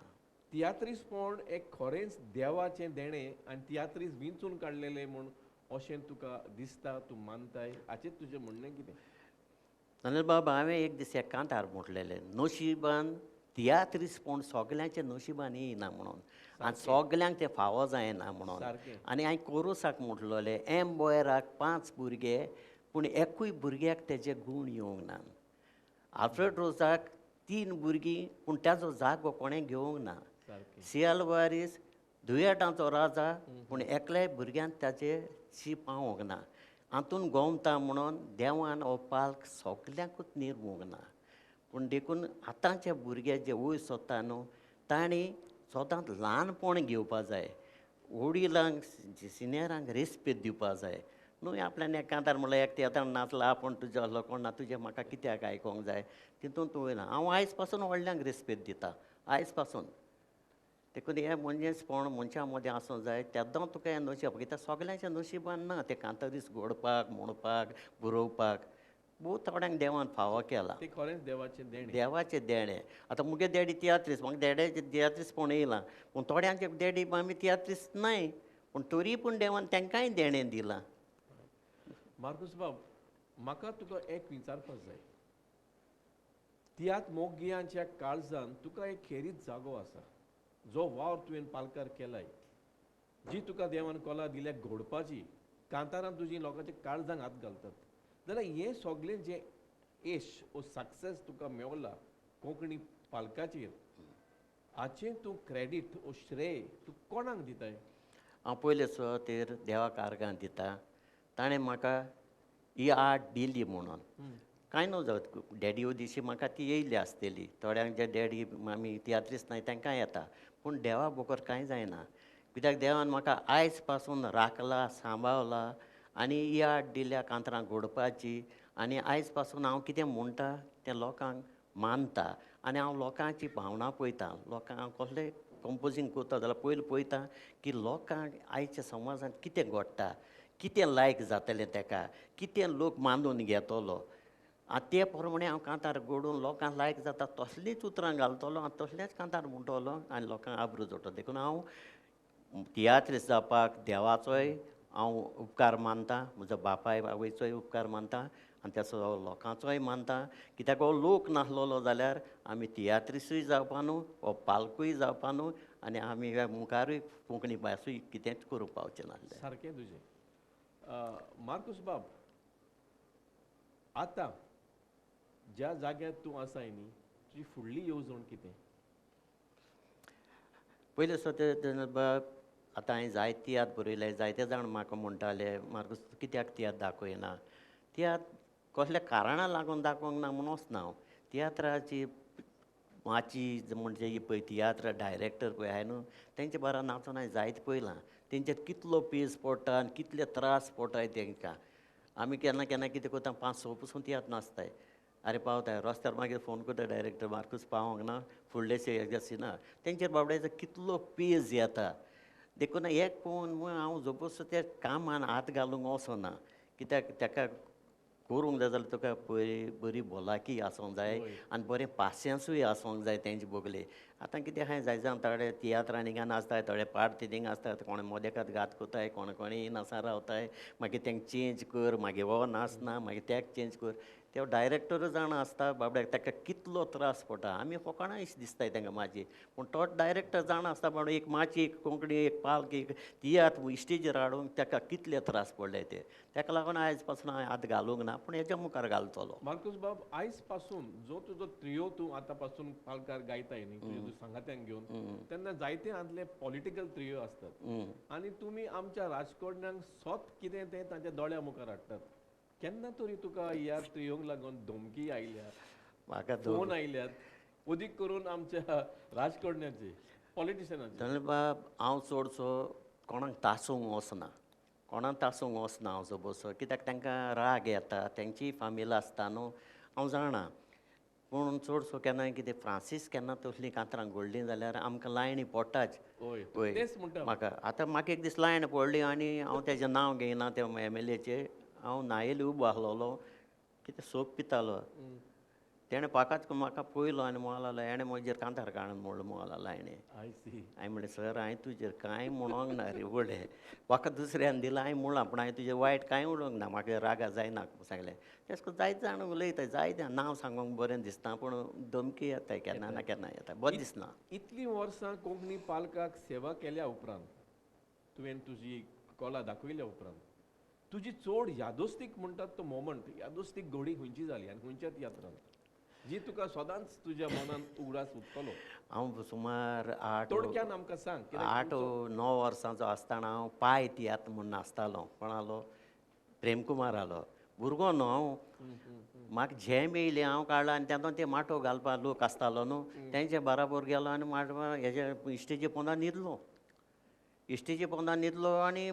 तियात्रिस्पण एक खरेंच देवाचें देणें आनी तियात्रीस विंचून काडलेलें म्हूण अशें तुका दिसता, तूं मानताय, हाचें तुजें म्हणणें कितें? अनिल बाब, हांवें एक दीस एक कांतार म्हटलेलें, नशिबान तियात्रिस्पण सगल्यांच्या नशिबान येयना म्हणून, आनी सगल्यांक तें फावो जायना म्हणून. आनी हांवें कोरोसाक म्हटलोलें, एम बॉयराक 5 भुरगे, पूण एकूय भुरग्याक तेजे गूण येवंक ना. आल्फ्रेड रोजाक 3 भुरगीं, पूण ताजो जागो कोणें घेवंक ना. सियाल वारीस दुयेटांचो राजा, पूण एकल्याय भुरग्यान ताचे शी पावोंक ना. हातून गोमता म्हणून देवान हो पाल्क सगल्यांकूच निर्मूंक ना. पूण देखून आतांचे भुरगे जे वयर सोदता न्हू, तांणी सदांच ल्हानपण घेवपा जाय, वडिलांक सिनियरांक रेस्पेद दिवपा जाय न्हू. आपल्यान एक कांतार म्हणल्यार एक तियात्रान नाचला, आपूण तुजो आहलो कोण ना, तुजें म्हाका कित्याक आयकोंक जाय, तितून तूं वयना. हांव आयज पासून व्हडल्यांक रेस्पेद दिता, आयज पासून. देखून हें मनजेसपण मनशां मदें आसूंक जाय, तेद्दां तुका हें नशीब, कित्याक सगल्यांच्या नशिबान ना तें कांतारीस घडपाक, म्हणपाक, बरोवपाक. बहुत थोड्यांक देवान फावो केला, तें खरेंच देवाचें देणें, देवाचें देणें. आतां मुगे डॅडी तियात्रीस, म्हाका डॅड्याचे तियात्रीसपण येयलां, पूण थोड्यांचे डॅडी आमी तियात्रीस न्हय, पूण तरी पूण देवान तांकांय देणें दिलां. मार्कूस बाब, म्हाका तुका एक विचारपाक जाय, तियात्र मोगयांच्या काळजान तुका एक खेरीत जागो आसा, जो वावर तुवें पालकार केलाय, जी तुका देवान कोला दिल्या घडपाची, कांतारां तुजी लोकांच्या काळजांक हात घालतात, जाल्यार हें सगळें जें येश ओ सक्सेस तुका मेवला कोंकणी पालकाचेर, हाचें तूं क्रेडीट ओ श्रेय तूं कोणाक दिताय? हांव पयले सुवातेर देवाक आर्गां दिता. ताणें म्हाका ही आर्ट दिली म्हणून. कांय न्हू डॅडी दिशी म्हाका ती येयली आसतली, थोड्यांक जे डॅडी आमी तियात्रीस्त नाय तांकां येता, पूण देवा बगर कांय जायना. कित्याक देवान म्हाका आयज पासून राखला, सांबाळला आनी ही आर्ट दिल्या कांतरां घडोवपाची. आनी आयज पासून हांव कितें म्हणटा तें लोकांक मानता आनी हांव लोकांची भावनां पळयतां. लोकांक हांव कसलें कंपोजींग करता जाल्यार पयलीं पळयता की लोकांक आयच्या समाजांत कितें घडटा, कितें लायक जातलें तेका, कितें लोक मानून घेतलो, आनी ते प्रमाणे हांव कांतार घडोवन लोकांक लायक जाता तसलींच उतरां घालतलो आनी तसलेंच कांतार म्हणटलो आनी लोकांक आब्रू जोडटलो. देखून हांव तियात्रीस्त जावपाक देवाचोय हांव उपकार मानता, म्हजो बापाय आवयचोय उपकार मानता आनी तेचो लोकांचोय मानता. कित्याक हो लोक नासलेलो जाल्यार आमी तियात्रिसूय जावपा न्हू, हो पालकूय जावपा न्हू आनी आमी मुखारूय कोंकणी भासूय कितेंच करूंक पावचें नासलें. सारकें तुजें मार्कूस बाब. आतां ज्या जाग्यार तूं आसाय न्ही, तुजी फुडली येवजण कितें? पयलें सो बाब आतां हांवें जायते तियात्र बरयले, जायते जाण म्हाका म्हणटाले मार्कूस तूं कित्याक तियात्र दाखयना. तियात्र कसल्या कारणां लागून दाखोवंक ना म्हूण वचना हांव. तियात्राची माची म्हणजे ही पळय तियात्र डायरेक्टर पळय आहाय न्हू, तेंचे बारा नाचून हांवें जायते पळयलां. तेंचेर कितलो पेज पडटा आनी कितले त्रास पडटाय तेंकां. आमी केन्ना केन्ना कितें करता, 5-6 पसून तियात्र नाचताय, आरे पावताय रस्त्यार, मागीर फोन करता डायरेक्टर मार्कूस पावोंक ना, फुडले सिना तेंचेर बाबड्याचो कितलो पेज येता. देखून एक पळोवन हांव जबरदस्त त्या कामान हात घालूंक वचना. कित्याक तेका करूंक जाय जाल्यार तुका बरी भलायकी आसूंक जाय आनी बरें पासियेंसूय आसूंक जाय तेंचे बगले. आतां कितें आहाय, जाय जाण थोडे तियात्रांनी हिंगा नाचताय, थोडे पार्टी थिंगा आसता, कोण मोदेकात घात करताय, कोण कोणी नासा रावताय, मागीर तेंका चेंज कर, मागीर हो नाचना, मागीर तेक चेंज कर. ते डायरेक्टरूय जाणा आसता बाबड्याक ताका कितलो त्रास पडटा. आमी फकाणां दिसताय तांकां माची, पूण तो डायरेक्टर जाणा आसता बाबडो एक माची, एक कोंकणी, एक पालक, एक तियात्र स्टेजीर हाडूंक ताका कितले त्रास पडले ते. ताका लागून आयज पासून हांवें हात घालूंक ना, पूण हेच्या मुखार घालतलो. मार्कूस बाब, आयज पासून जो तुजो त्रियो तूं आतां पासून पालकार गायताय न्ही तुज्या सांगात्यांक घेवन, तेन्ना जायते आदले पॉलिटिकल त्रियो आसतात आनी तुमी आमच्या राजकारण्यांक सोत कितें तें तांच्या दोळ्या मुखार हाडटात. केन्ना तरी तुका ह्या त्रियोंक लागून धमकी आयल्या, म्हाका फोन आयल्यात, अदीक करून आमच्या राजकारण्याचे, पॉलिटिशनाचे? बाब, हांव चडसो कोणाक तासूंक वचना, कोणाक तासूंक वचना हांव जबरसो. कित्याक तांकां राग येता, तेंची फामील आसता न्हू, हांव जाणा. पूण चडसो केन्नाय कितें फ्रांसीस केन्ना तसलीं कांतरां घडलीं जाल्यार आमकां लायणी पडटाच. हय, म्हाका आतां म्हाका एक दीस लायन पडली आनी हांव तेजें नांव घेयना त्या एम.एल.एचें. हांव न्हायेले उबो आसलेलो, कितें सोप पितालो, तेणें पाकाच म्हाका पळयलो आनी म्हणूंक लागलो, हेणें म्हजेर कांतार काडून म्हणलो म्हणूंक लागलो हेणें. हांवें म्हणलें, सर हांवें तुजेर कांय म्हणोंक ना रे, व्हडलें म्हाका दुसऱ्यान दिलां हांवें म्हणलां, पूण हांवें तुजें वायट कांय उलोवंक ना, म्हाका रागा जायना सांगलें. तेश करून जायते जाण उलयता, जायते नांव सांगूंक बरें दिसना, पूण धमकी येता केन्ना ना केन्ना येता, बरें दिसना. इतलीं वर्सां कोंकणी पालकाक सेवा केल्या उपरांत, तुवें तुजी कला दाखयल्या उपरांत, तुजी चड यादोस्तीक म्हणटात तो मोमंट, यादोस्तीक घडी खंयची जाली आनी खंयच्या तियात्रान जी तुका सदांच तुज्या मनान उगडास उरतलो? हांव सुमार 8 आमकां सांग. 8-9 वर्सांचो आसतना हांव पाय तियात्र म्हूण नाचतालो. कोणालो? प्रेमकुमारालो. भुरगो न्हू हांव, म्हाका झेम येयली, हांव काडलो आनी तेन्ना ते माटोव घालपाक लोक आसतालो न्हू, तेंचे बराबर गेलो आनी माटवा हेजे इश्टेचे पोंदा न्हिदलो. इश्टेचे पोंदा न्हिदलो आनी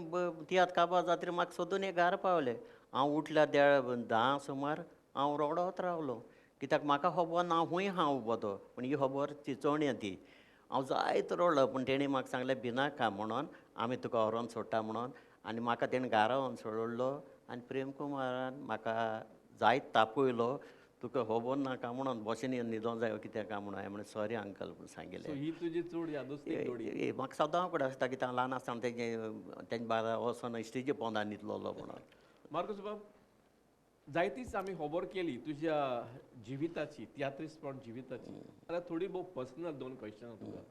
तियात्र काबार जातरी म्हाका सोदून एक घरा पावले. हांव उठल्या 10 सुमार हांव रोडत रावलो, कित्याक म्हाका खबर ना खूंय आहा उबो तो, पूण ही खबर चिंचोण्या ती. हांव जायत रडलो, पूण तेणी म्हाका सांगलें भिनाका म्हणून, आमी तुका व्हरोन सोडटा म्हणून. आनी म्हाका तेणें घरा व्हरोन सोडलो आनी प्रेमकुमारान म्हाका जायत तापयलो, तुका खबर नाका म्हणून बशीन न्हिदोंक जायो कित्याक काय म्हणून. हांवें म्हणलें सॉरी अंकल म्हूण सांगिल्लें. ही तुजी चड यादोस्तीक घडी. म्हाका सदां कडेन आसता कित्याक हांव ल्हान आसतना तेंचे बारा वचोन इश्टेचे पोंदा न्हिदलोलो म्हणून. मार्कूस बाब, जायतीच आमी खबर केली तुज्या जिविताची, तियात्रिस्तपण जिविताची. जाल्यार थोडी भोव पर्सनल 2 क्वेश्चनां तुका.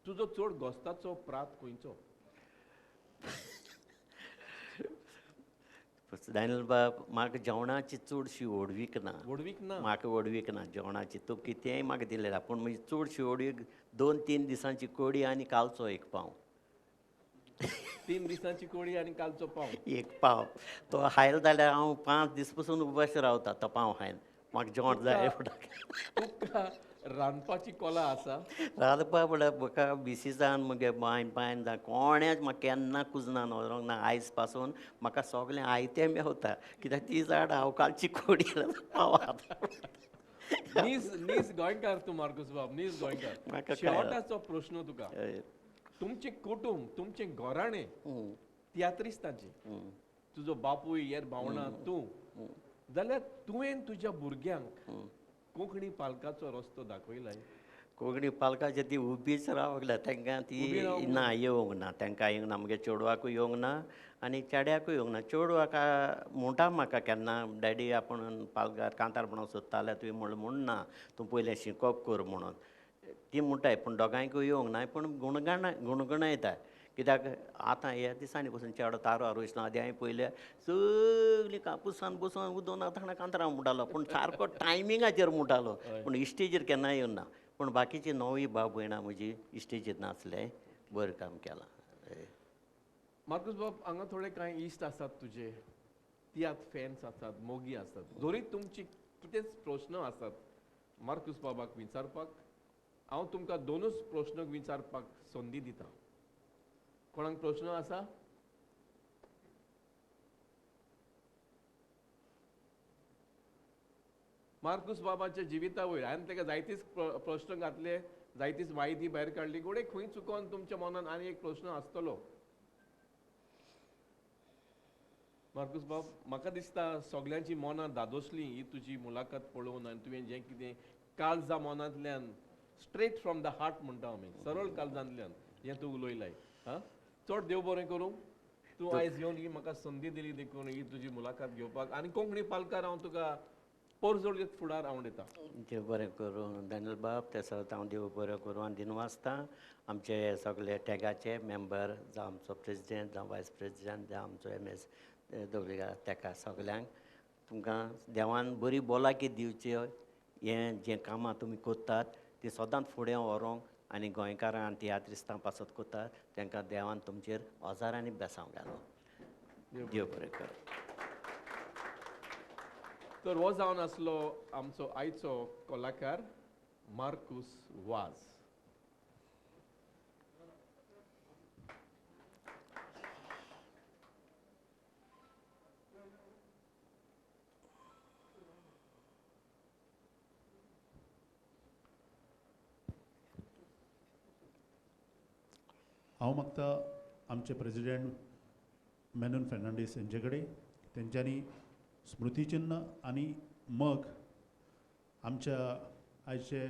तुजो चड गोस्ताचो प्रात खंयचो? दानियल बाब, म्हाका जेवणाची चडशी व्हडवीक ना. व्हडवीक ना? म्हाका व्हडवीक ना जेवणाची. तूं कितेंय म्हाका दिलें, पूण म्हजी चडशी व्हडवीक 2-3 दिसांची कोडी आनी कालचो एक पांव. 3 दिसांची कोळी आनी कालचो पाव. एक पाव तो हायल जाल्यार हांव 5 दीस पसून उपाशी रावता तो पाव खायन. म्हाका जेवण जाय. तुका रांदपाची कला आसा? रांदपा म्हळ्यार म्हाका बिसीसान म्हगे बायन पायन जावं कोणेच म्हाका केन्ना कुजनान वचोंक ना. आयज पासून म्हाका सगळें आयतें मेवता कित्याक ती झाड हांव कालची कोडी पाव. नीज नीज गोंयकार तूं मार्कूस बाब, नीज गोंयकार. शेवटाचो प्रश्न तुका, तुमचें कुटूंब तुमचें घराणें तियात्रिस्तांचें, तुजो बापूय हेर भावणां तूं, जाल्यार तुवें तुज्या भुरग्यांक कोंकणी पालकाचो रस्तो दाखयलाय? कोंकणी पालकाचे ती उबीच रावल्या तांकां ती ना येवंक ना, तांकां येवंक ना. म्हगे चेडवाकूय येवंक ना आनी चेड्याकूय येवंक ना. चेडवाक म्हणटा म्हाका केन्ना डॅडी आपूण पालकार कांतार म्हणूंक सोदताले तुवें म्हणलें म्हूण ना, तूं पयलें शिकोप कर म्हणून ती म्हणटाय. पूण दोगांयकूय येवंक ना, पूण गुणगण गुणगुणयता. कित्याक आतां ह्या दिसांनी पसून चेडो तारो रोयतना आदी हांवें पयलें सगळीं कापूसान बसून उदोवन आतां कांतरां म्हणटालो, पूण सारको टायमिंगाचेर म्हणटालो, पूण इस्टेजीर केन्ना येवना. पूण बाकीची नवी बाब भयणां म्हजी इस्टेजीर नाचले, बरें काम केलां. मार्कूस बाब, हांगा थोडे कांय इश्ट आसात तुजे, तियात्र फॅन्स आसात, मोगी आसात, जरी तुमची कितेंच प्रश्न आसात मार्कूस बाबाक विचारपाक, हांव तुमकां 2 प्रश्न विचारपाक संदी दिता. कोणाक प्रश्न आसा? मार्कूस बाबाच्या जिविता वयर हांवें ताका जायतीच प्रश्न घातले, जायतीच म्हायती भायर काडली. गोडे खंय चुकोन तुमच्या मनान आनी एक प्रश्न आसतलो. मार्कूस बाब, म्हाका दिसता सगल्यांची मनां दादोसली ही तुजी मुलाखत पळोवन आनी तुवें जें कितें काळजा मनांतल्यान स्ट्रेट फ्रॉम the heart म्हणटा आमी, सरळ काळजांतल्यान हें तूं उलयलाय. हां, चड देव बरें करूं, तूं आयज येवन ही म्हाका संदी दिली देखून ही तुजी मुलाखत घेवपाक आनी कोंकणी पालकार हांव तुका परजोळीत फुडार आवडटा. देव बरें करूं डॅनियल बाब, ते सगळें हांव देव बरें करूं आनी दिनवासता आमचे सगळे टॅगाचे मेंबर, जावं आमचो प्रेजिडेंट, जावं वायस प्रेजिडेंट, जावं आमचो एम एस दवरिका, तेका सगल्यांक तुमकां देवान बरी भलायकी दिवची. हें जें कामां तुमी करतात ती सदांच फुडें व्हरूंक आनी गोंयकारां आनी तियात्रिस्तां पासत करतात तांकां देवान तुमचेर हजारांनी बेसांव घालो. देव बरें करूं. तर हो जावन आसलो आमचो आयचो कलाकार मार्कूस वाज. हांव मागता आमचे प्रेजिडेंट मेनन फेर्नांडीस हेंचे कडेन तेंच्यांनी स्मृतीचिन्न आनी मग आमच्या आयचे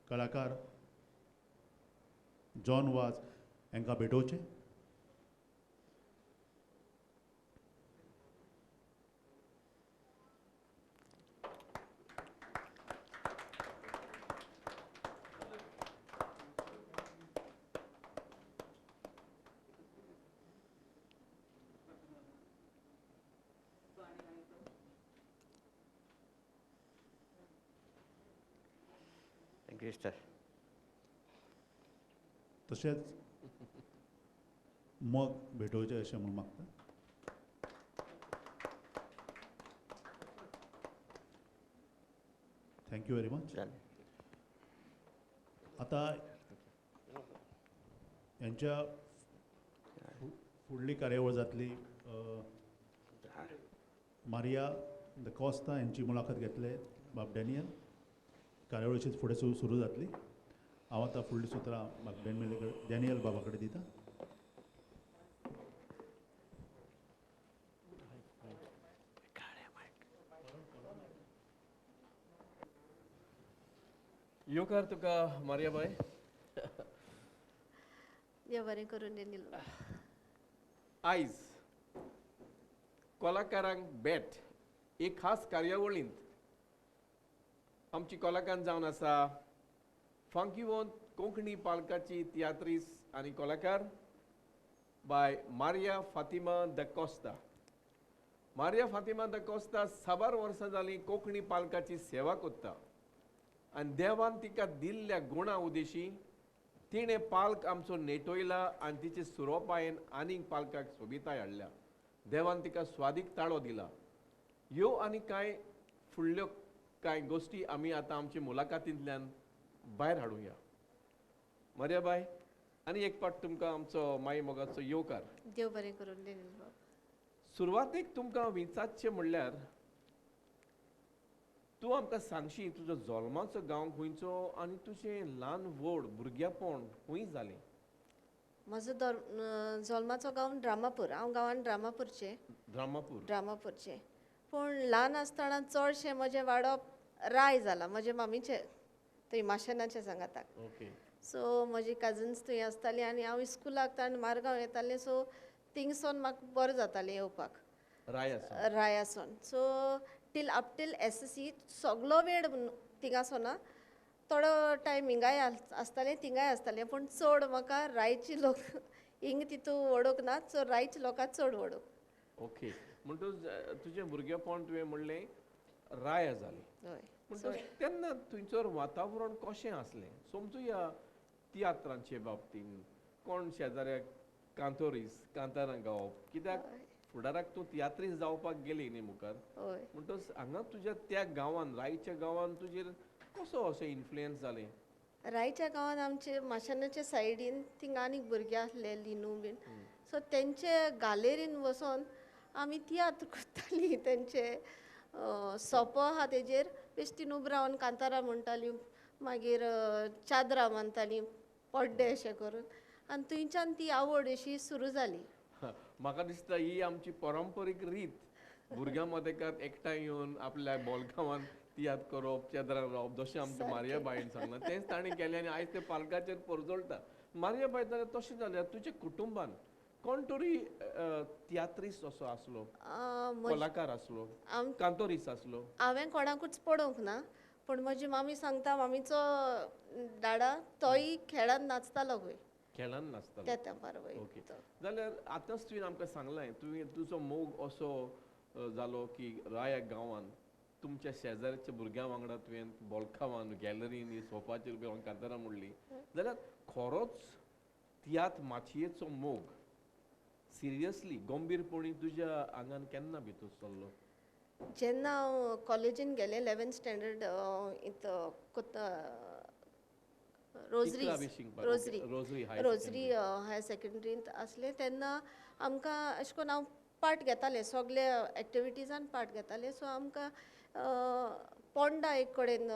कलाकार जॉन वाज हांकां भेटोवचे. तशेंच मग भेटोवचें अशें म्हूण मागता. Thank you very much. आतां यांच्या फुडली कार्यावळ जातली. मारिया the Costa यांची मुलाखत घेतले बाब डॅनियल. कार्यावळीचीच फुडें सुरू जातली. हांव आतां फुडलीं सुत्रां बाब डॅनियल बाबा कडेन दिता. येवकार तुका मारिया बाय. देव बरें करून डॅनियल. आयज कलाकारांक भेट एक खास कार्यावळींत आमची कलाकार जावन आसा फांकीवंत कोंकणी पालकाची तियात्रीस आनी कलाकार Bai Maria Fatima the Costa. Maria Fatima the Costa साबार वर्सां जालीं कोंकणी पालकाची सेवा करता आनी देवान तिका दिल्ल्या गुणा उदेशी तिणें पाल्क आमचो नेटोयला आनी तिचे सुरोपायेन आनीक पालकाक सोबिताय हाडल्या. देवान तिका स्वादीक ताळो दिला. ह्यो आनी कांय फुडल्यो कांय गोश्टी आमी आतां आमचे मुलाकातींतल्यान भायर हाडुया. मारियाबाय, आनी एक पाट तुमकां आमचो माई मोगाचो येवकार. देव बरें करून डेनिल बाब. सुरवातेक तुमकां विचारचें म्हणल्यार तूं आमकां सांगशी तुजो जल्माचो गांव खंयचो आनी तुजें ल्हान व्हड भुरगेपण खंय जालें? म्हजो जल्माचो गांव ड्रामापूर. हांव गांवान ड्रामापूरचें. ड्रामापूर. ड्रामापूरचें. पूण ल्हान आसतना चडशें म्हजें वाडप राय जालां म्हजे मामीचें थंय माशेनाचें सांगाताक. ओके. सो म्हजी कजन्स थंय आसतालीं आनी हांव इस्कुलाक ताण मारगांव येतालें. सो थिंगसोन म्हाका बरें जातालें येवपाक. रायासोन. So till up till S S C सगलो वेळ थिंगासोना, थोडो टायम हिंगाय आसतालें थिंगाय आसतालें, पूण चड म्हाका रायची लोक हिंग तितू वडोवंक ना, सो रायची लोकांक चड वडोवंक. ओके. म्हणटच तुजें भुरगेपण तुवें म्हणलें राया जालें. हय. म्हणटच तेन्ना थंयसर वातावरण कशें आसलें? समजुया तियात्रांचे बाबतीन कोण शेजाऱ्याक कांतोरीस कांतारां गावप, कित्याक फुडाराक तूं तियात्रीस जावपाक गेली न्ही मुखार. म्हणटच हांगा तुज्या त्या गांवान रायच्या गांवान तुजेर कसो असो इन्फ्लुयन्स जालें? रायच्या गांवान आमचे माशेनाच्या सायडीन थिंगा आनीक भुरगे आसले लिनू बीन, सो तेंचे गालेरीन वचोन आमी तियात्र करतालीं. तेंचे सोपो आहा तेजेर बेश्टीन उब रावन कांतारां म्हणटालीं, मागीर चादरां बांदतालीं पड्डे अशें करून, आनी थंयच्यान ती आवड अशी सुरू जाली. म्हाका दिसता ही आमची परंपरीक रीत, भुरग्यां मदेकात एकठांय येवन आपल्या बोलगांवान तियात्र करप, चादरां रावप, जशें आमच्या मारियाबायन सांगलां तेंच ताणें केलें आनी आयज तें पालकाचेर परजळटा. मारियाबाय, जाल्यार तशें जाल्यार तुज्या कुटुंबान कोण तरी तियात्रीस्त असो आसलो, कलाकार आसलो, कांतोरीस आसलो? हांवें कोणाकूच पळोवंक ना, पूण म्हजी मामी सांगता मामीचो डाडा तोय खेळान नाचतालो खंय. खेळान नाचतालो त्या तेंपार. ओके. जाल्यार आतांच तुवें आमकां सांगलें तुवें तुजो मोग असो जालो की राया गांवान तुमच्या शेजाऱ्याच्या भुरग्यां वांगडा तुवें बोलकावान गॅलरीन सोफाचेर बी कांतारां म्हणली, जाल्यार खरोच तियात्र माचयेचो मोग सिरियसली गंभीरपणी तुज्या आंगान केन्ना भितर सरलो? जेन्ना हांव कॉलेजीन गेलें 11th standard rosary rosary rosary higher सेकंडरींत आसलें तेन्ना आमकां अशें करून हांव पार्ट घेतालें सगळे एक्टिविटीजान पार्ट घेतालें. सो आमकां पोंडा एक कडेन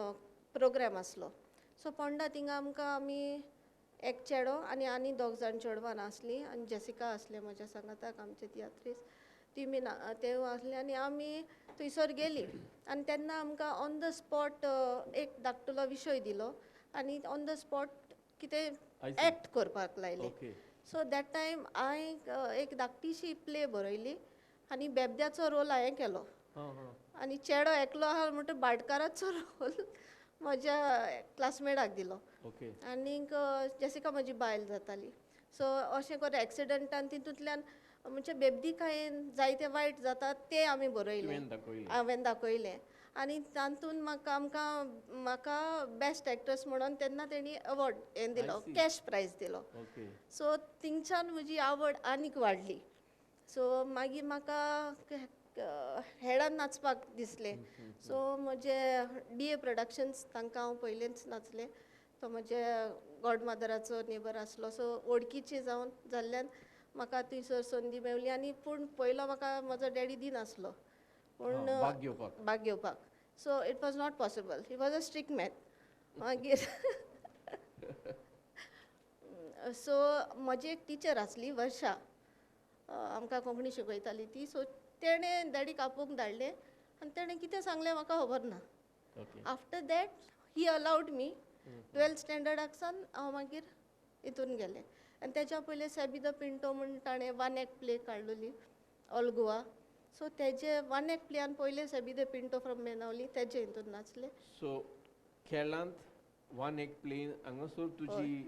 प्रोग्राम आसलो, सो पोंडा थिंगा आमकां आमी एक चेडो आनी आनी दोग जाण चेडवान आसलीं आनी जेसिका आसलें म्हज्या सांगाताक आमचे तियात्रीस ती बीन तें आसलें आनी आमी थंयसर गेलीं आनी तेन्ना आमकां ऑन the spot एक धाकटुलो विशय दिलो आनी ऑन the spot कितें एक्ट करपाक लायलें. सो that time हांवें एक धाकटीशी प्ले बरयली आनी बेबद्याचो रोल हांवें केलो आनी चेडो एकलो आहा म्हणटकीर भाटकाराचो रोल म्हज्या क्लासमेटाक दिलो आनीक जेसिका म्हजी बायल जाताली. सो अशें करून एक्सिडंटान तितूंतल्यान म्हणजे बेबदीकायेन जायते वायट जाता तें आमी बरयलें, हांवें दाखयलें आनी तातूंत म्हाका आमकां म्हाका बेस्ट एक्ट्रेस म्हणून तेन्ना तेणी अवॉर्ड हें दिलो, कॅश प्रायज दिलो. सो थिंगच्यान म्हजी आवड आनीक वाडली. सो मागीर म्हाका हेडान नाचपाक दिसलें. सो म्हजे डी ए प्रोडक्शन्स तांकां हांव पयलेंच नाचलें, तो म्हजे गॉडमदराचो नेबर आसलो, सो वळखीचे जावन जाल्ल्यान म्हाका थंयसर संदी मेवली. आनी पूण पयलो म्हाका म्हजो डॅडी दिनासलो पूण भाग घेवपाक, so it was not possible, he was a strict man. मागीर सो म्हजी एक टिचर आसली वर्षा, आमकां कोंकणी शिकयताली ती, सो तेणें डॅडीक आपोवंक धाडलें आनी तेणें कितें सांगलें म्हाका खबर ना. After that he allowed me. 12th स्टँडर्डाक सावन हांव मागीर हितून गेलें आनी तेज्या पयलें सॅबी the Pinto म्हूण ताणें वन एक्ट प्ले काडलेली ऑल गोवा, सो तेजे वन एक्ट प्लेयान पयलें सॅबी the Pinto from Benaulim तेजे हितून नाचलें. सो खेळांत वन एक्ट प्लेन हांगासर तुजी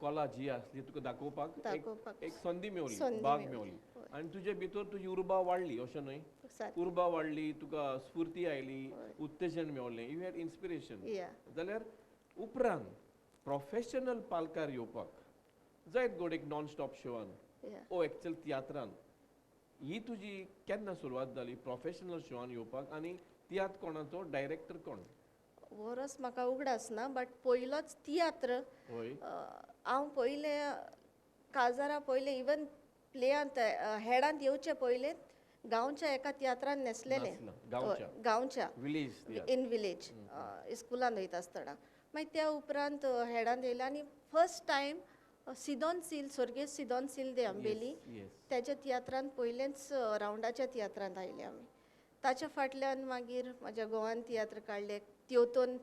कला जी आसली तुका दाखोवपाक एक संदी मेवली, भाग मेवली आनी तुजे भितर तुजी उर्बा वाडली, अशें न्हय? उर्बा वाडली, तुका स्फूर्ती आयली, उत्तेजन मेवलें, you had inspiration. जाल्यार उपरांत प्रोफेशनल पालकार येवपाक जायत गोड एक नॉन स्टॉप शोआन ओ एक्चुअल तियात्रान, ही तुजी केन्ना सुरवात जाली प्रोफेशनल शोआन येवपाक आनी तियात्र कोणाचो, डायरेक्टर कोण? वरस म्हाका उगडास ना, बट पयलोच तियात्र हांव पयले काजारा पयले इवन प्लेयांत हेडांत येवचे पयले गांवच्या एका तियात्रान न्हेसलेलें, गांवच्या इन विलेज स्कुलान वयता आसतना. मागीर त्या उपरांत हेडांत येयलें आनी फर्स्ट टायम सिदोन सील, स्वर्गेस्त सिदोन सील दे आंबेली तेज्या तियात्रान पयलेंच रावंडाच्या तियात्रांत आयले आमी. ताच्या फाटल्यान मागीर म्हाज्या गोवान तियात्र काडले, त्योतोन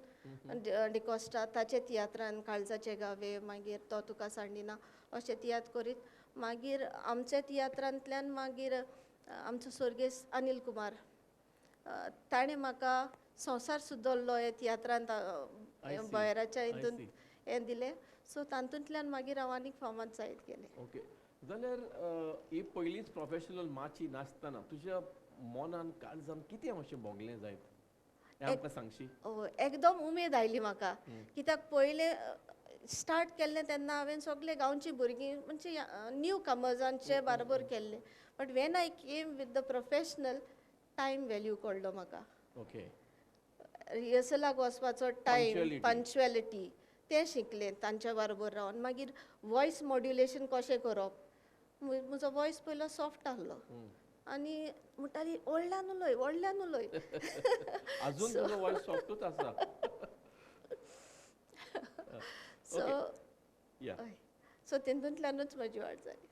डिकोस्टा ताच्या तियात्रान काळजाचे गावे, मागीर तो तुका सांडिना अशें तियात्र करीत मागीर आमच्या तियात्रांतल्यान मागीर आमचो स्वर्गेस्त अनिल कुमार ताणें म्हाका संवसार सुदरलो हे तियात्रांत बयराच्या हितून हें दिलें. सो तातूंतल्यान मागीर हांव आनीक फामाद जायत गेलें. ओके, जाल्यार ही पयलींच प्रोफेशनल माची नासतना तुज्या मनान काळजान कितें अशें भोगलें जायत हें आमकां सांगशी? एकदम उमेद आयली म्हाका, कित्याक पयलें स्टार्ट केल्लें तेन्ना हांवें सगळे गांवची भुरगीं म्हणजे न्यू कमर्सांचे बाराबर केल्लें, but when I came with the professional time value कळ्ळो म्हाका. ओके, रिहर्सलाक वचपाचो टायम, पंक्च्युएलिटी तें शिकलें तांच्या बरोबर रावन. मागीर वॉयस मॉड्युलेशन कशें करप, म्हजो वॉयस पयलो सॉफ्ट आहलो आनी म्हणटाली व्हडल्यान उलय, व्हडल्यान उलय. अजून तुजो वॉयस सॉफ्टूच आसा. सो सो तेतूंतल्यानूच म्हजी वाड जाली.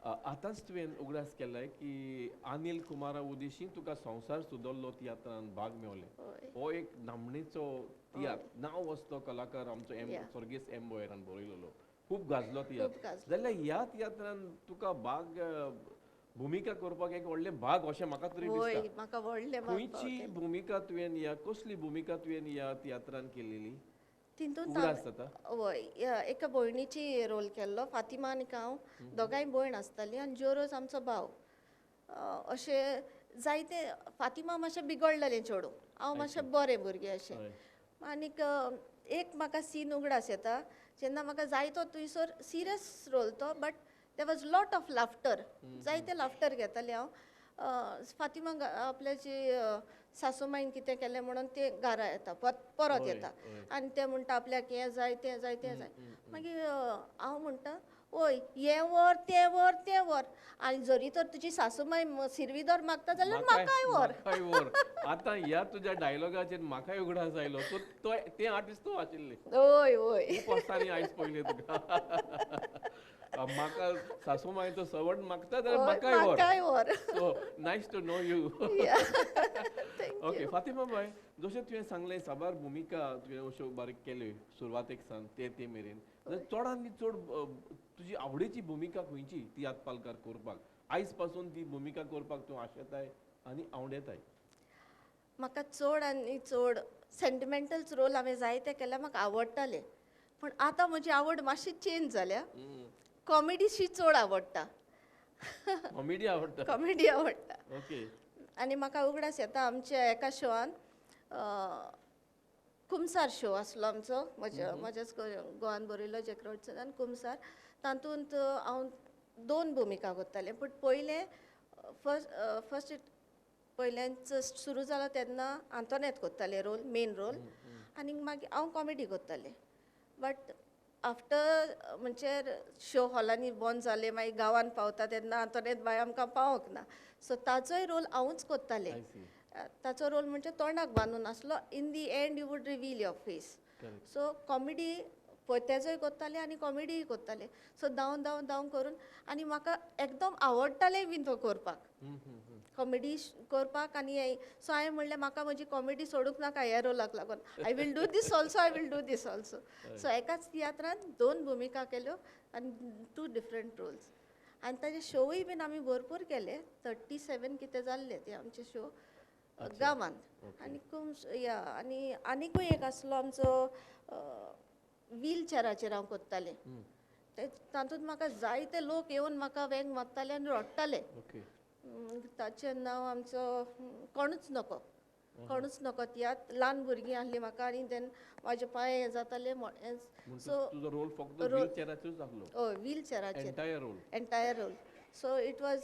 आतांच तुवें उगडास केलाय की अनिल कुमारा उदेशी तुका संवसार सुदरलो तियात्रान भाग मेवले, हो एक नामणेचो तियात्र, नांव वचतो कलाकार आमचो एम स्वर्गेस्त एम बोयरान बरयलेलो, खूब गाजलो तियात्र. जाल्यार ह्या तियात्रान तुका भाग भुमिका करपाक एक व्हडलें भाग अशें म्हाका तरी दिसता. म्हाका व्हडलें. खंयची भुमिका तुवें ह्या, कसली भुमिका तुवें ह्या तियात्रान केलेली? तितून हय एका भयणीची रोल केल्लो, फातिमा आनी हांव दोगांय भयण आसतालीं आनी ज्योरोज आमचो भाव. अशें जायते फातिमा मातशें बिगडलेलें चेडूं, हांव मातशें बरें भुरगें अशें. आनीक एक म्हाका सीन उगडास येता जेन्ना म्हाका जायतो थंयसर सिरियस रोल तो, but there was lot of laughter, जायते लाफ्टर घेतालें हांव. फातिमा आपल्याची सासूमाईन कितें केलें म्हणून तें घरा येता, परत येता आनी तें म्हणटा आपल्याक हें जाय तें जाय तें जाय. मागीर हांव म्हणटा ओय हें व्हर तें व्हर तें व्हर, आनी जरी तर तुजी सासूमाई सिरवीदोर मागता जाल्यार म्हाकाय व्हर. आतां ह्या तुज्या डायलॉगाचेर म्हाकाय उगडास आयलो, तो तें आर्टिस्ट तूं आशिल्लें. हय हय, खूब वर्सांनी आयज पयलें तुका. म्हाका सासूमाईचो सवण मागता जाल्यार म्हाकाय व्हर. So nice to know you. Okay Fatima बाय, जशें तुवें सांगलें साबार भुमिका तुवें अश्यो बारीक केल्यो सुरवातेक सावन ते मेरेन, चडांत चड तुजी आवडीची भुमिका खंयची तियात्र पालकार करपाक, आयज पासून ती भुमिका करपाक तूं आशेताय आनी आवडेताय? म्हाका चड आनी चड सेंटिमेंटल रोल हांवें जायते केल्या, म्हाका आवडटाले, पूण आतां म्हजी आवड मातशी चेंज जाल्या, कॉमेडीशी चड आवडटा. कॉमेडी आवडटा? कॉमेडी आवडटा. ओके. आनी म्हाका उगडास येता आमच्या एका शोआन, कुमसार शो आसलो आमचो, म्हज्या म्हज्याच गोवान बरयलो जॅक रॉडसनान कुमसार, तातूंत हांव दोन भुमिका करतालें, पूण पयलें फर्स्ट पयल्यान सुरू जालो तेन्ना आंतोनेत करतालें रोल, मेन रोल, आनी मागीर हांव कॉमेडी करतालें. बट आफ्टर म्हणजे शो हॉलांनी बंद जाले, मागीर गांवांत पावता तेन्ना आंतोनेत बाय आमकां पावोंक ना, सो ताचोय रोल हांवूच करतालें. ताचो रोल म्हणजे तोंडाक बांदून आसलो, in the end you would reveal your face. So comedy तेजोय करतालें आनी कॉमेडीय करतालें. सो धांवन धांवन धांवन करून आनी म्हाका एकदम आवडटालें बीन तो करपाक, कॉमेडी करपाक. आनी सो हांवें म्हणलें म्हाका म्हजी कॉमेडी सोडूंक नाका ह्या रोलाक लागून, I will do this also, I will do this also. So एकाच तियात्रांत दोन भुमिका केल्यो आनी 2 डिफरंट रोल्स. आनी ताजे शोवूय बीन आमी भरपूर केले, 37 कितें जाल्ले ते आमचे शो गांवांत. आनी या आनी आनीकूय एक आसलो आमचो व्हीलचेराचेर हांव करतालें, तातूंत म्हाका जायते लोक येवन म्हाका वेंग मारताले आनी रडटाले. ताचें नांव आमचो कोणूच नको. कोणूच नको तियात्र, ल्हान भुरगीं आसलीं म्हाका आनी देन म्हाजे पांय हें जाताले. सो तुजो रोल फक्त व्हीलचेराचेरूच आसलो? हय, व्हीलचेराचेर entire role. Entire role. So it was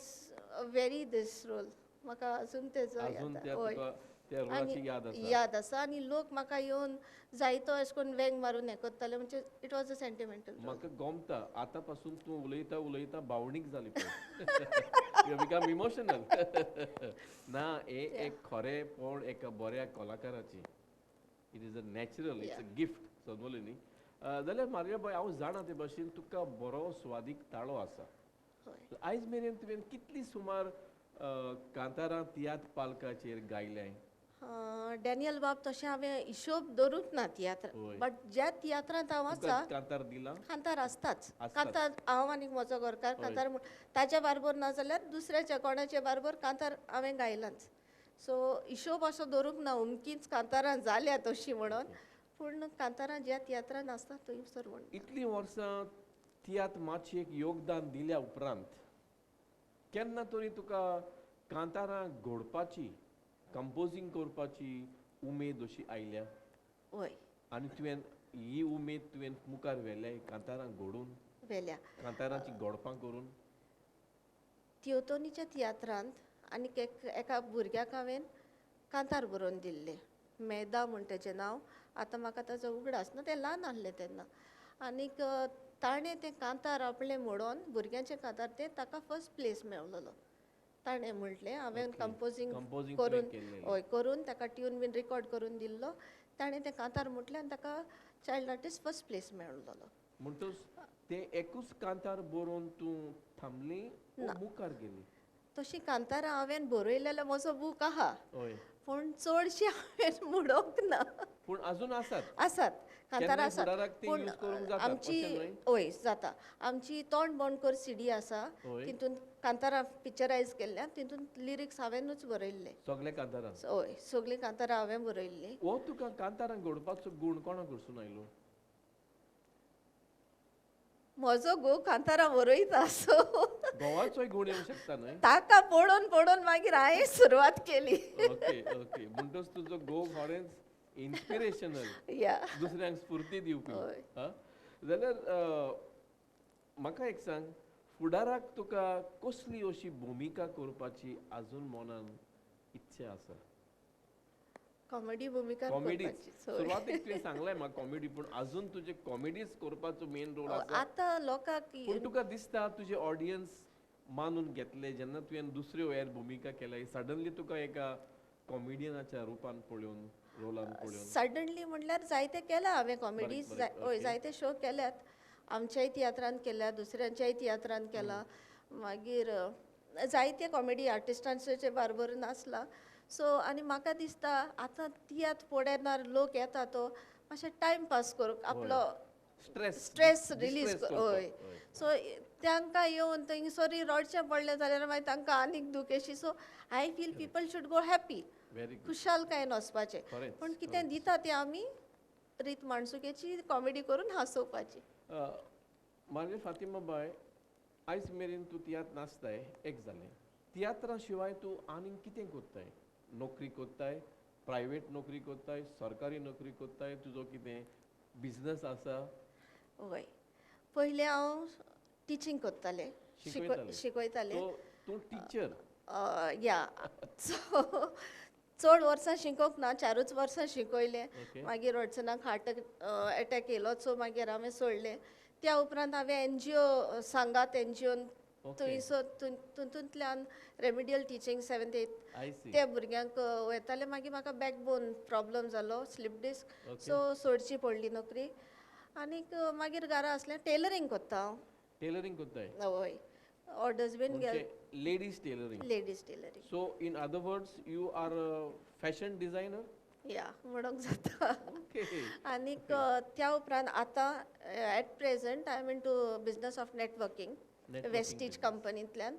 very this role म्हाका अजून तेजो याद आसा. आनी लोक म्हाका येवन जायतो अशें करून वेंग मारून हें करताले, म्हणजे it was a sentimental. म्हाका गोमता आतां पासून तूं उलयता उलयता भावनीक जाली, you become emotional. ना, हे एक खरेंपण एका बऱ्या कलाकाराची, it is a natural, it's a gift, समजली न्ही. जाल्यार मारिया बाय, हांव जाणा ते भाशेन तुका बरो स्वादीक ताळो आसा. आयज मेरेन तुवें कितली सुमार कांतारां तियात्र पालकाचेर गायल्याय? डॅनियल बाब, तशें हांवें हिशोब दवरूंक ना तियात्र, बट ज्या तियात्रांत हांव आसा कांतार दिला, कांतार आसताच. कांतार हांव आनी म्हजो घरकार कांतार ताच्या बारबर ना जाल्यार दुसऱ्याच्या कोणाच्या बारबर कांतार हांवें गायलांच. सो हिशोब असो दवरूंक ना अमकीच कांतारां जाल्या तशी म्हणून, पूण कांतारां ज्या तियात्रांत आसता थंयसर म्हणून. इतलीं वर्सां तियात्र मातयेक योगदान दिल्या उपरांत केन्ना तरी तुका कांतारां घोडपाची, कंपोजींग करपाची उमेद अशी आयल्या? हय. आनी तुवें ही उमेद तुवें मुखार व्हेल्या, कांतारां घडून व्हेल्या, कांतारांची घोडपां करून? तियोतोनीच्या तियात्रांत आनी एका भुरग्याक हांवें कांतार बरोवन दिल्लें, मेदा म्हण तेजें नांव, आतां म्हाका ताजो उगडास ना, तें ल्हान आसलें तेन्ना. आनीक ताणें तें कांतार आपलें म्हणोन, भुरग्यांचें कांतार तें, ताका फर्स्ट प्लेस मेळलेलो. ताणें म्हटलें हांवें कंपोजींग करून, हय करून ताका ट्यून बीन रिकॉर्ड करून दिल्लो, ताणें तें कांतार म्हटलें आनी ताका चायल्ड आर्टिस्ट फर्स्ट प्लेस मेळलेलो. म्हणटच तें एकूच कांतार बरोवन तूं थांबली मुखार गेली? तशीं कांतारां हांवें बरयलेलो म्हजो बूक आहा, पूण चडशीं हांवें म्हणूंक ना. पूण अजून आसात? आसात कांतारां आसात, पूण आमची हय जाता. आमची तोंड बंद कर सीडी आसा, तितून कांतारां पिक्चरायज केल्ल्या, तितून लिरिक्स हांवेनूच बरयल्ले सगळे कांतारां. हय, सगळीं कांतारां हांवें बरयल्लीं. हो तुका कांतारां घडोवपाचो गूण कोणा कडसून आयलो? म्हजो घोव कांतारां बरयता, सो घोवाचोय गूण येवंक शकता न्हय? ताका पळोवन पळोवन मागीर हांवें सुरवात केली. ओके ओके, म्हणटच तुजो घोव खरेंच इन्स्पिरेशनल, दुसऱ्यांक स्फूर्ती दिवपी. जाल्यार म्हाका एक सांग, फुडाराक तुका कसली अशी भुमिका करपाची अजून मनान इच्छा आसा? कॉमेडी भुमिका. कॉमेडी सुरवातेक तुवें सांगलें म्हाका कॉमेडी, पूण अजून तुजे कॉमेडीच करपाचो मेन रोल आसा आतां लोकांक. पूण तुका दिसता तुजे ऑडियन्स मानून घेतले जेन्ना तुवें दुसऱ्यो हेर भुमिका केल्या, सडनली तुका एका कॉमेडियनाच्या रुपान पळोवन, रोलान पळोवन? सडनली म्हणल्यार जायते केल्या हांवें कॉमेडी, हय जायते शो केल्यात, आमच्याय तियात्रांत केल्या, दुसऱ्यांच्याय तियात्रांत केला, मागीर जायते कॉमेडी आर्टिस्टांचे बारबर नासला. सो आनी म्हाका दिसता आतां तियात्र पळयणार लोक येता तो मातशें टायम पास करूंक, आपलो स्ट्रेस रिलीज. हय, सो तांकां येवन थंयसर रडचें पडलें जाल्यार मागीर तांकां आनीक दुखेशी. So I feel people should go happy, खुशालकायेन वचपाचें, पूण कितें दिता तें आमी रीत माणसुकेची कॉमेडी करून हांसोवपाची. मागीर फातिमा बाय, आयज मेरेन तूं तियात्र नाचताय, एक जालें, तियात्रा शिवाय तूं आनीक कितें करताय? नोकरी करताय, प्रायवेट नोकरी करताय, सरकारी नोकरी करताय, तुजो कितें बिजनस आसा? हय, पयलें हांव टिचींग करतालें, शिकयतालें. तूं टिचर? या, सो चड वर्सां शिकोवंक ना, 4 वर्सां शिकयलें, मागीर अडचणाक हार्ट एटॅक येयलो, सो मागीर हांवें सोडलें. त्या उपरांत हांवें एनजीओ सांगात एनजीओन थंयसर तितूंतल्यान रेमिडियल टिचींग 7th 8th त्या भुरग्यांक वयतालें. मागीर म्हाका बॅकबोन प्रॉब्लम जालो, स्लीप डिस्क, सो सोडची पडली नोकरी. आनीक मागीर घरा आसलें, टेलरींग करता हांव. टेलरींग करताय? हय, ऑर्डर्स बीन. Ladies tailoring? Ladies tailoring. So in other words you are a fashion designer? या म्हणूंक जाता. आनीक त्या उपरांत आतां at present I am into business of networking, Vestige कंपनींतल्यान.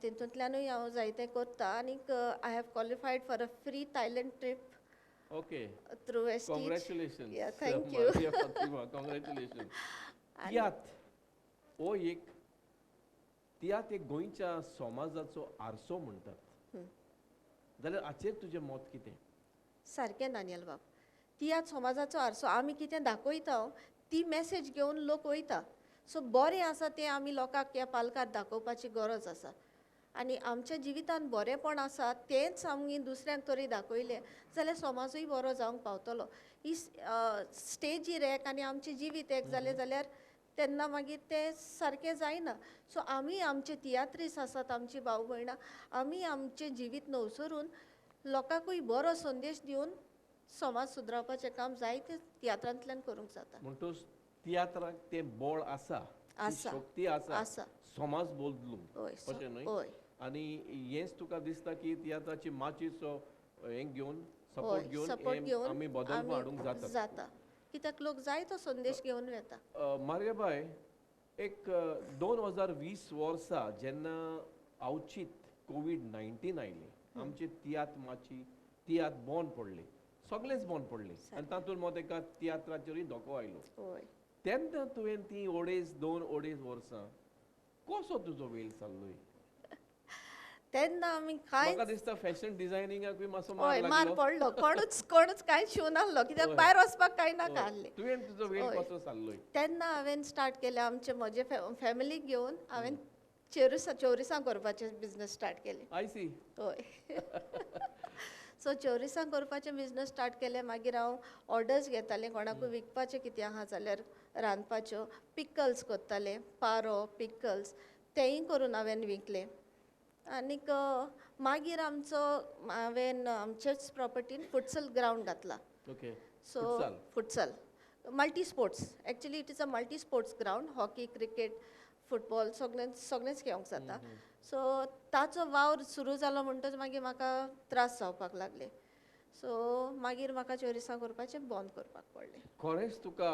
तितूंतल्यानूय हांव जायतें करता. आनीक I have qualified for a free Thailand trip. Okay, through Vestige. Congratulations. Yeah, thank you. Congratulations. तियात्र हो एक, तियात्र एक गोंयच्या समाजाचो आरसो म्हणटात. जाल्यार हाचेर तुजें मत कितें? सारकें दानियल बाब, तियात्र समाजाचो आरसो. आमी कितें दाखयता ती मॅसेज घेवन लोक वयता. सो बरें आसा तें आमी लोकांक ह्या पालकार दाखोवपाची गरज आसा आनी आमच्या जिवितान बरेंपण आसा तेंच आमी दुसऱ्यांक तरी दाखयलें जाल्यार समाजूय बरो जावंक पावतलो. ही स्टेजीर एक आनी आमचें जिवीत एक जालें जाल्यार तेन्ना मागीर तें सारकें जायना. सो आमी आमचे तियात्रीस आसात, आमची भाव भयणां, आमी आमचें जिवीत नवसरून लोकांकूय बरो संदेश दिवन समाज सुदरावपाचें काम जायते तियात्रांतल्यान करूंक जाता. म्हणटूच तियात्राक तें बळ आसा, शक्ती आसा समाज बदलूंक, अशें न्हय? आनी हेंच तुका दिसता की तियात्राची माचयेचो हें घेवन सपोर्ट घेवन आमी बदल हाडूंक जाता, कित्याक लोक जाय तो संदेश घेवन येता. मारियाबाय, एक 2020 वर्सा जेन्ना अवचीत कोवीड-19 आयली, आमची तियात्र माची तियात्र बंद पडली, सगळेच बंद पडले आनी तातूंत मत एका तियात्राचेरूय धोको आयलो. तेन्ना तुवें ती अडेज 2-2.5 वर्सां कसो तुजो वेळ चाललोय? तेन्ना आमी कांय, म्हाका दिसता फॅशन डिझायनिंगाकूय मातसो मार पडलो. कोणूच कोणूच कांय शिवून आहलो, कित्याक भायर वचपाक कांय नाका आहलें. तुवें तुजो वेळ कसो चाललोय? तेन्ना हांवें स्टार्ट केलें आमचे म्हजे फॅमिलीक घेवन हांवें चोरिसां करपाचें बिजनस स्टार्ट केलें. I C. हय. सो चोरिसां करपाचें बिजनस स्टार्ट केलें. मागीर हांव ऑर्डर्स घेतालें, कोणाकूय विकपाचें कितें आहा जाल्यार रांदपाच्यो, पिकल्स करतालें, पारो पिकल्स तेंय करून हांवें विकलें. आनीक मागीर आमचो हांवें आमचेच प्रॉपर्टीन फुटसल ग्रावंड घातला. Okay. So futsal multi sports, actually it is a multi sports ground, hockey, cricket, football सगळें सगळेंच खेळोंक जाता. सो ताचो वावर सुरू जालो म्हणटच मागीर म्हाका त्रास जावपाक लागले. सो मागीर म्हाका चोरिसां करपाचें बंद करपाक पडलें. खरेंच तुका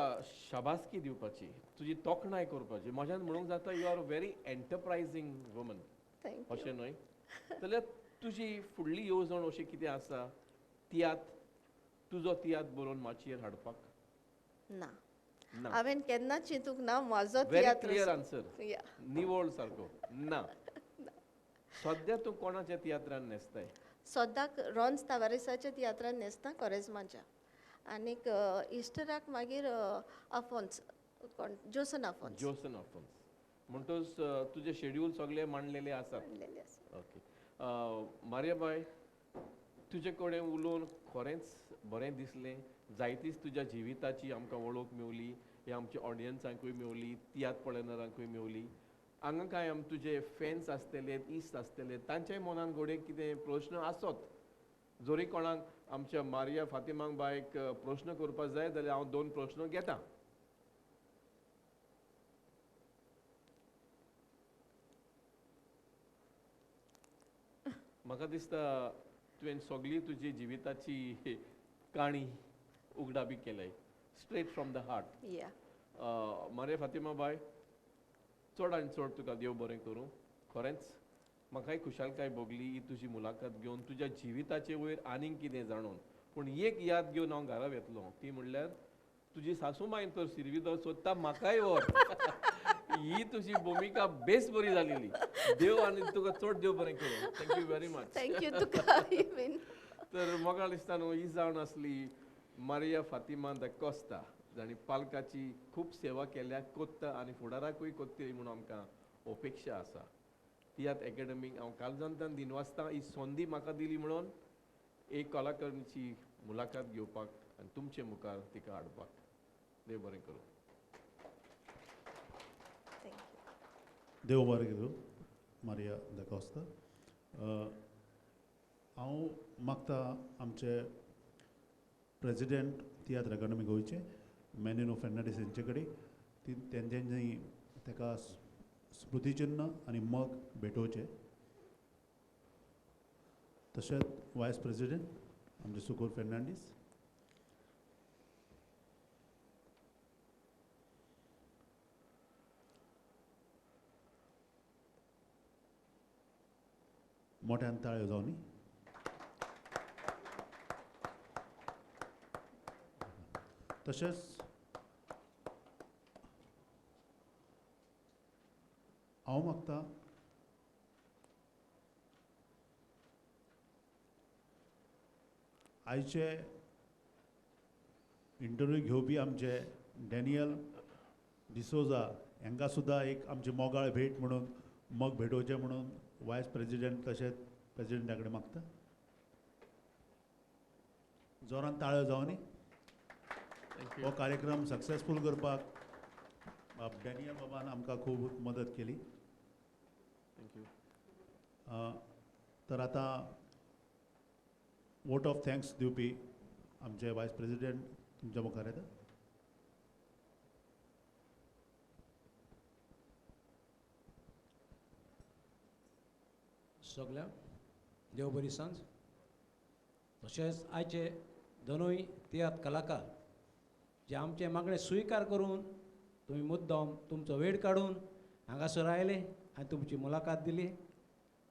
शाबासकी दिवपाची, तुजी तोखणाय करपाची. म्हज्यान म्हणूंक जाता you are a very enterprising woman, अशें न्हय? जाल्यार तुजी फुडली येवजण अशी कितें आसा तियात्र, तुजो तियात्र बरोवन माचयेर हाडपाक? ना, हांवें केन्ना चिंतूंक ना म्हजो तियात्र. क्लियर आन्सर, निवळ सारको ना. सद्या तूं कोणाच्या तियात्रान न्हेसताय? सद्याक रॉन्स तावारिसाच्या तियात्रान न्हेसता, कोरेजमाच्या. आनीक इस्टराक मागीर आफोन्स, कोण जोसन आफोन्स. जोसन आफोन्स. म्हणटच तुजें शेड्यूल सगळें मांडलेलें आसा. मांडलेलें आसा. ओके. मारियाबाय, तुजे कडेन उलोवन खरेंच बरें दिसलें. जायतीच तुज्या जिविताची आमकां वळख मेवली, हे आमच्या ऑडियन्सांकूय मेवली, तियात्र पळयणारांकूय मेवली. हांगा कांय आम तुजे फॅन्स आसतले, इश्ट आसतले, तांच्याय मनान घडये कितें प्रश्न आसत. जरी कोणाक आमच्या मारिया फातिमाक बायक प्रश्न करपाक जाय जाल्यार हांव 2 प्रश्न घेता. म्हाका दिसता तुवें सगळी तुजी जिविताची काणी उगडाबी केल्याय, straight from the heart. Maria Fatima बाय, चड आनी चड तुका देव बरें करूं. खरेंच म्हाकाय खुशालकाय भोगली ही तुजी मुलाखत घेवन, तुज्या जिविताचे वयर आनीक कितें जाणून. पूण एक याद घेवन हांव घरा वेतलो, ती म्हणल्यार तुजी सासूमायन तर सिरविदो सोदता म्हाकाय व्हर. ही तुजी भुमिका बेस बरी जालेली. देव आनी तुका चड देव बरें करूं. Thank you very much. Thank you तुका. तर मोगाळ दिसता न्हू ही जावन आसली मारिया फातिमा the Costa, जाणी पालकाची खूब सेवा केल्या, कोत्ता आनी फुडाराकूय कोत्तली म्हणून आमकां अपेक्षा आसा. तियात्र एकाडमीक हांव कालजांतान दिनवासता ही संदी म्हाका दिली म्हणून एक कलाकारांची मुलाखत घेवपाक आनी तुमचे मुखार तिका हाडपाक. देव बरें करूं. देव बरें करूं मारिया the Costa. हांव मागता आमचे प्रेजिडेंट तियात्र अकादमी गोंयचे मॅनिनो फेर्नांडीस हेंचे कडेन ती तेंच्यांनी ताका स्मृतिचिन्न आनी मग भेटोवचें. तशेंच वायस प्रेजिडेंट आमचे सुकोर फेर्नांडीस, मोठ्यान ताळयो जावनी. तशेंच हांव मागता आयचे इंटरव्यू घेवपी आमचे डॅनियल डिसोजा हांकां सुद्दां एक आमची मोगाळ भेट म्हणून मग भेटोवचें म्हणून वायस प्रेजिडेंट तशेंच प्रेजिडेंटा कडेन मागता. जोरान ताळयो जावनी. हो कार्यक्रम सक्सेसफूल करपाक बाब डॅनियल बाबान आमकां खूब मदत केली. Thank you. तर आतां वोट ऑफ thanks दिवपी आमचे वायस प्रेजिडेंट तुमच्या मुखार येता. सगळ्यांक देव बरी सांज. तशेंच आयचे दोनूय तियात्र कलाकार जे आमचे मागणे स्विकार करून तुमी मुद्दम तुमचो वेळ काडून हांगासर आयले आनी तुमची मुलाकात दिली.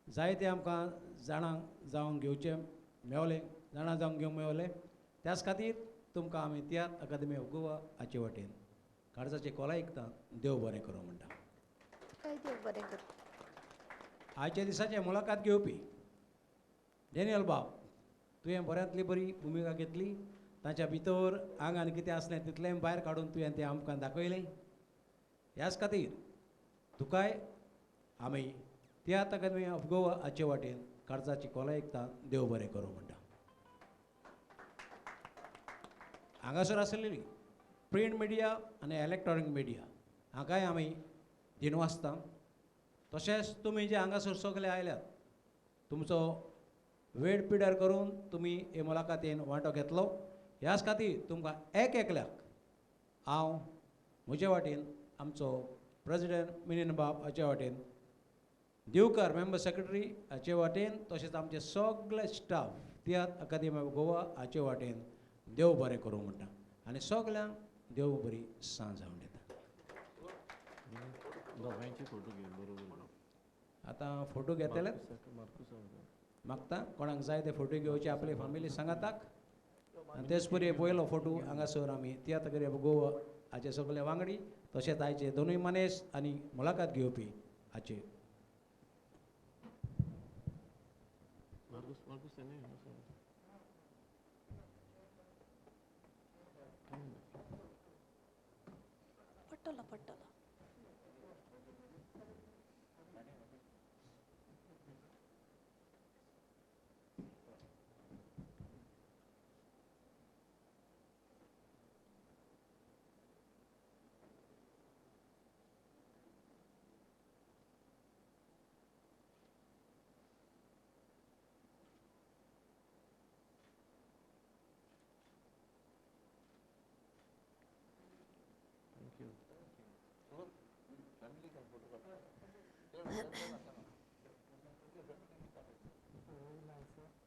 जायते आमकां जाणां जावन घेवचें मेवलें, जाणां जावन घेवंक मेवलें. त्याच खातीर तुमकां आमी तियात्र अकादमी ऑफ गोवा हाचे वाटेन काळजाचे कोला ऐकता देव बरें करूं म्हणटा. देव बरें करूं. आयच्या दिसाचे मुलाकात घेवपी डॅनियल बाब, तुवें बऱ्यांतली बरी भुमिका घेतली. ताच्या भितर आंगान कितें आसलें तितलें भायर काडून तुवें तें आमकां दाखयलें. ह्याच खातीर तुकाय आमी तियात्र अकादमी ऑफ गोवा हाचे वाटेन काळजाची कोला ऐकता देव बरें करूं म्हणटा. हांगासर आसलेली प्रिंट मिडिया आनी इलेक्ट्रॉनीक मिडिया हांकांय आमी दिनवासता. तशेंच तुमी जे हांगासर सगळे आयल्यात तुमचो वेळ पिड्यार करून तुमी हे मुलाकातीन वांटो घेतलो. ह्याच खातीर तुमकां एक एकल्याक हांव म्हजे वाटेन आमचो प्रेजिडेंट मिनीन बाब हाचे वाटेन, दिवकर मेंबर सेक्रेटरी हाचे वाटेन, तशेंच आमचे सगळे staff Tiatr academy of Goa हाचे वाटेन देव बरें करूं म्हणटा आनी सगल्यांक देव बरी सांज जावन दिता. आतां फोटो घेतले मागता कोणाक जाय ते फोटो घेवचे आपले फॅमिली सांगाताक. आनी तेच परी पयलो फोटो हांगासर आमी तियात्र अकादमी ऑफ गोवा हाचे सगळे वांगडी तशेंच आयचे दोनूय मनीस आनी मुलाकात घेवपी हाचे. पडटलो पडटलो.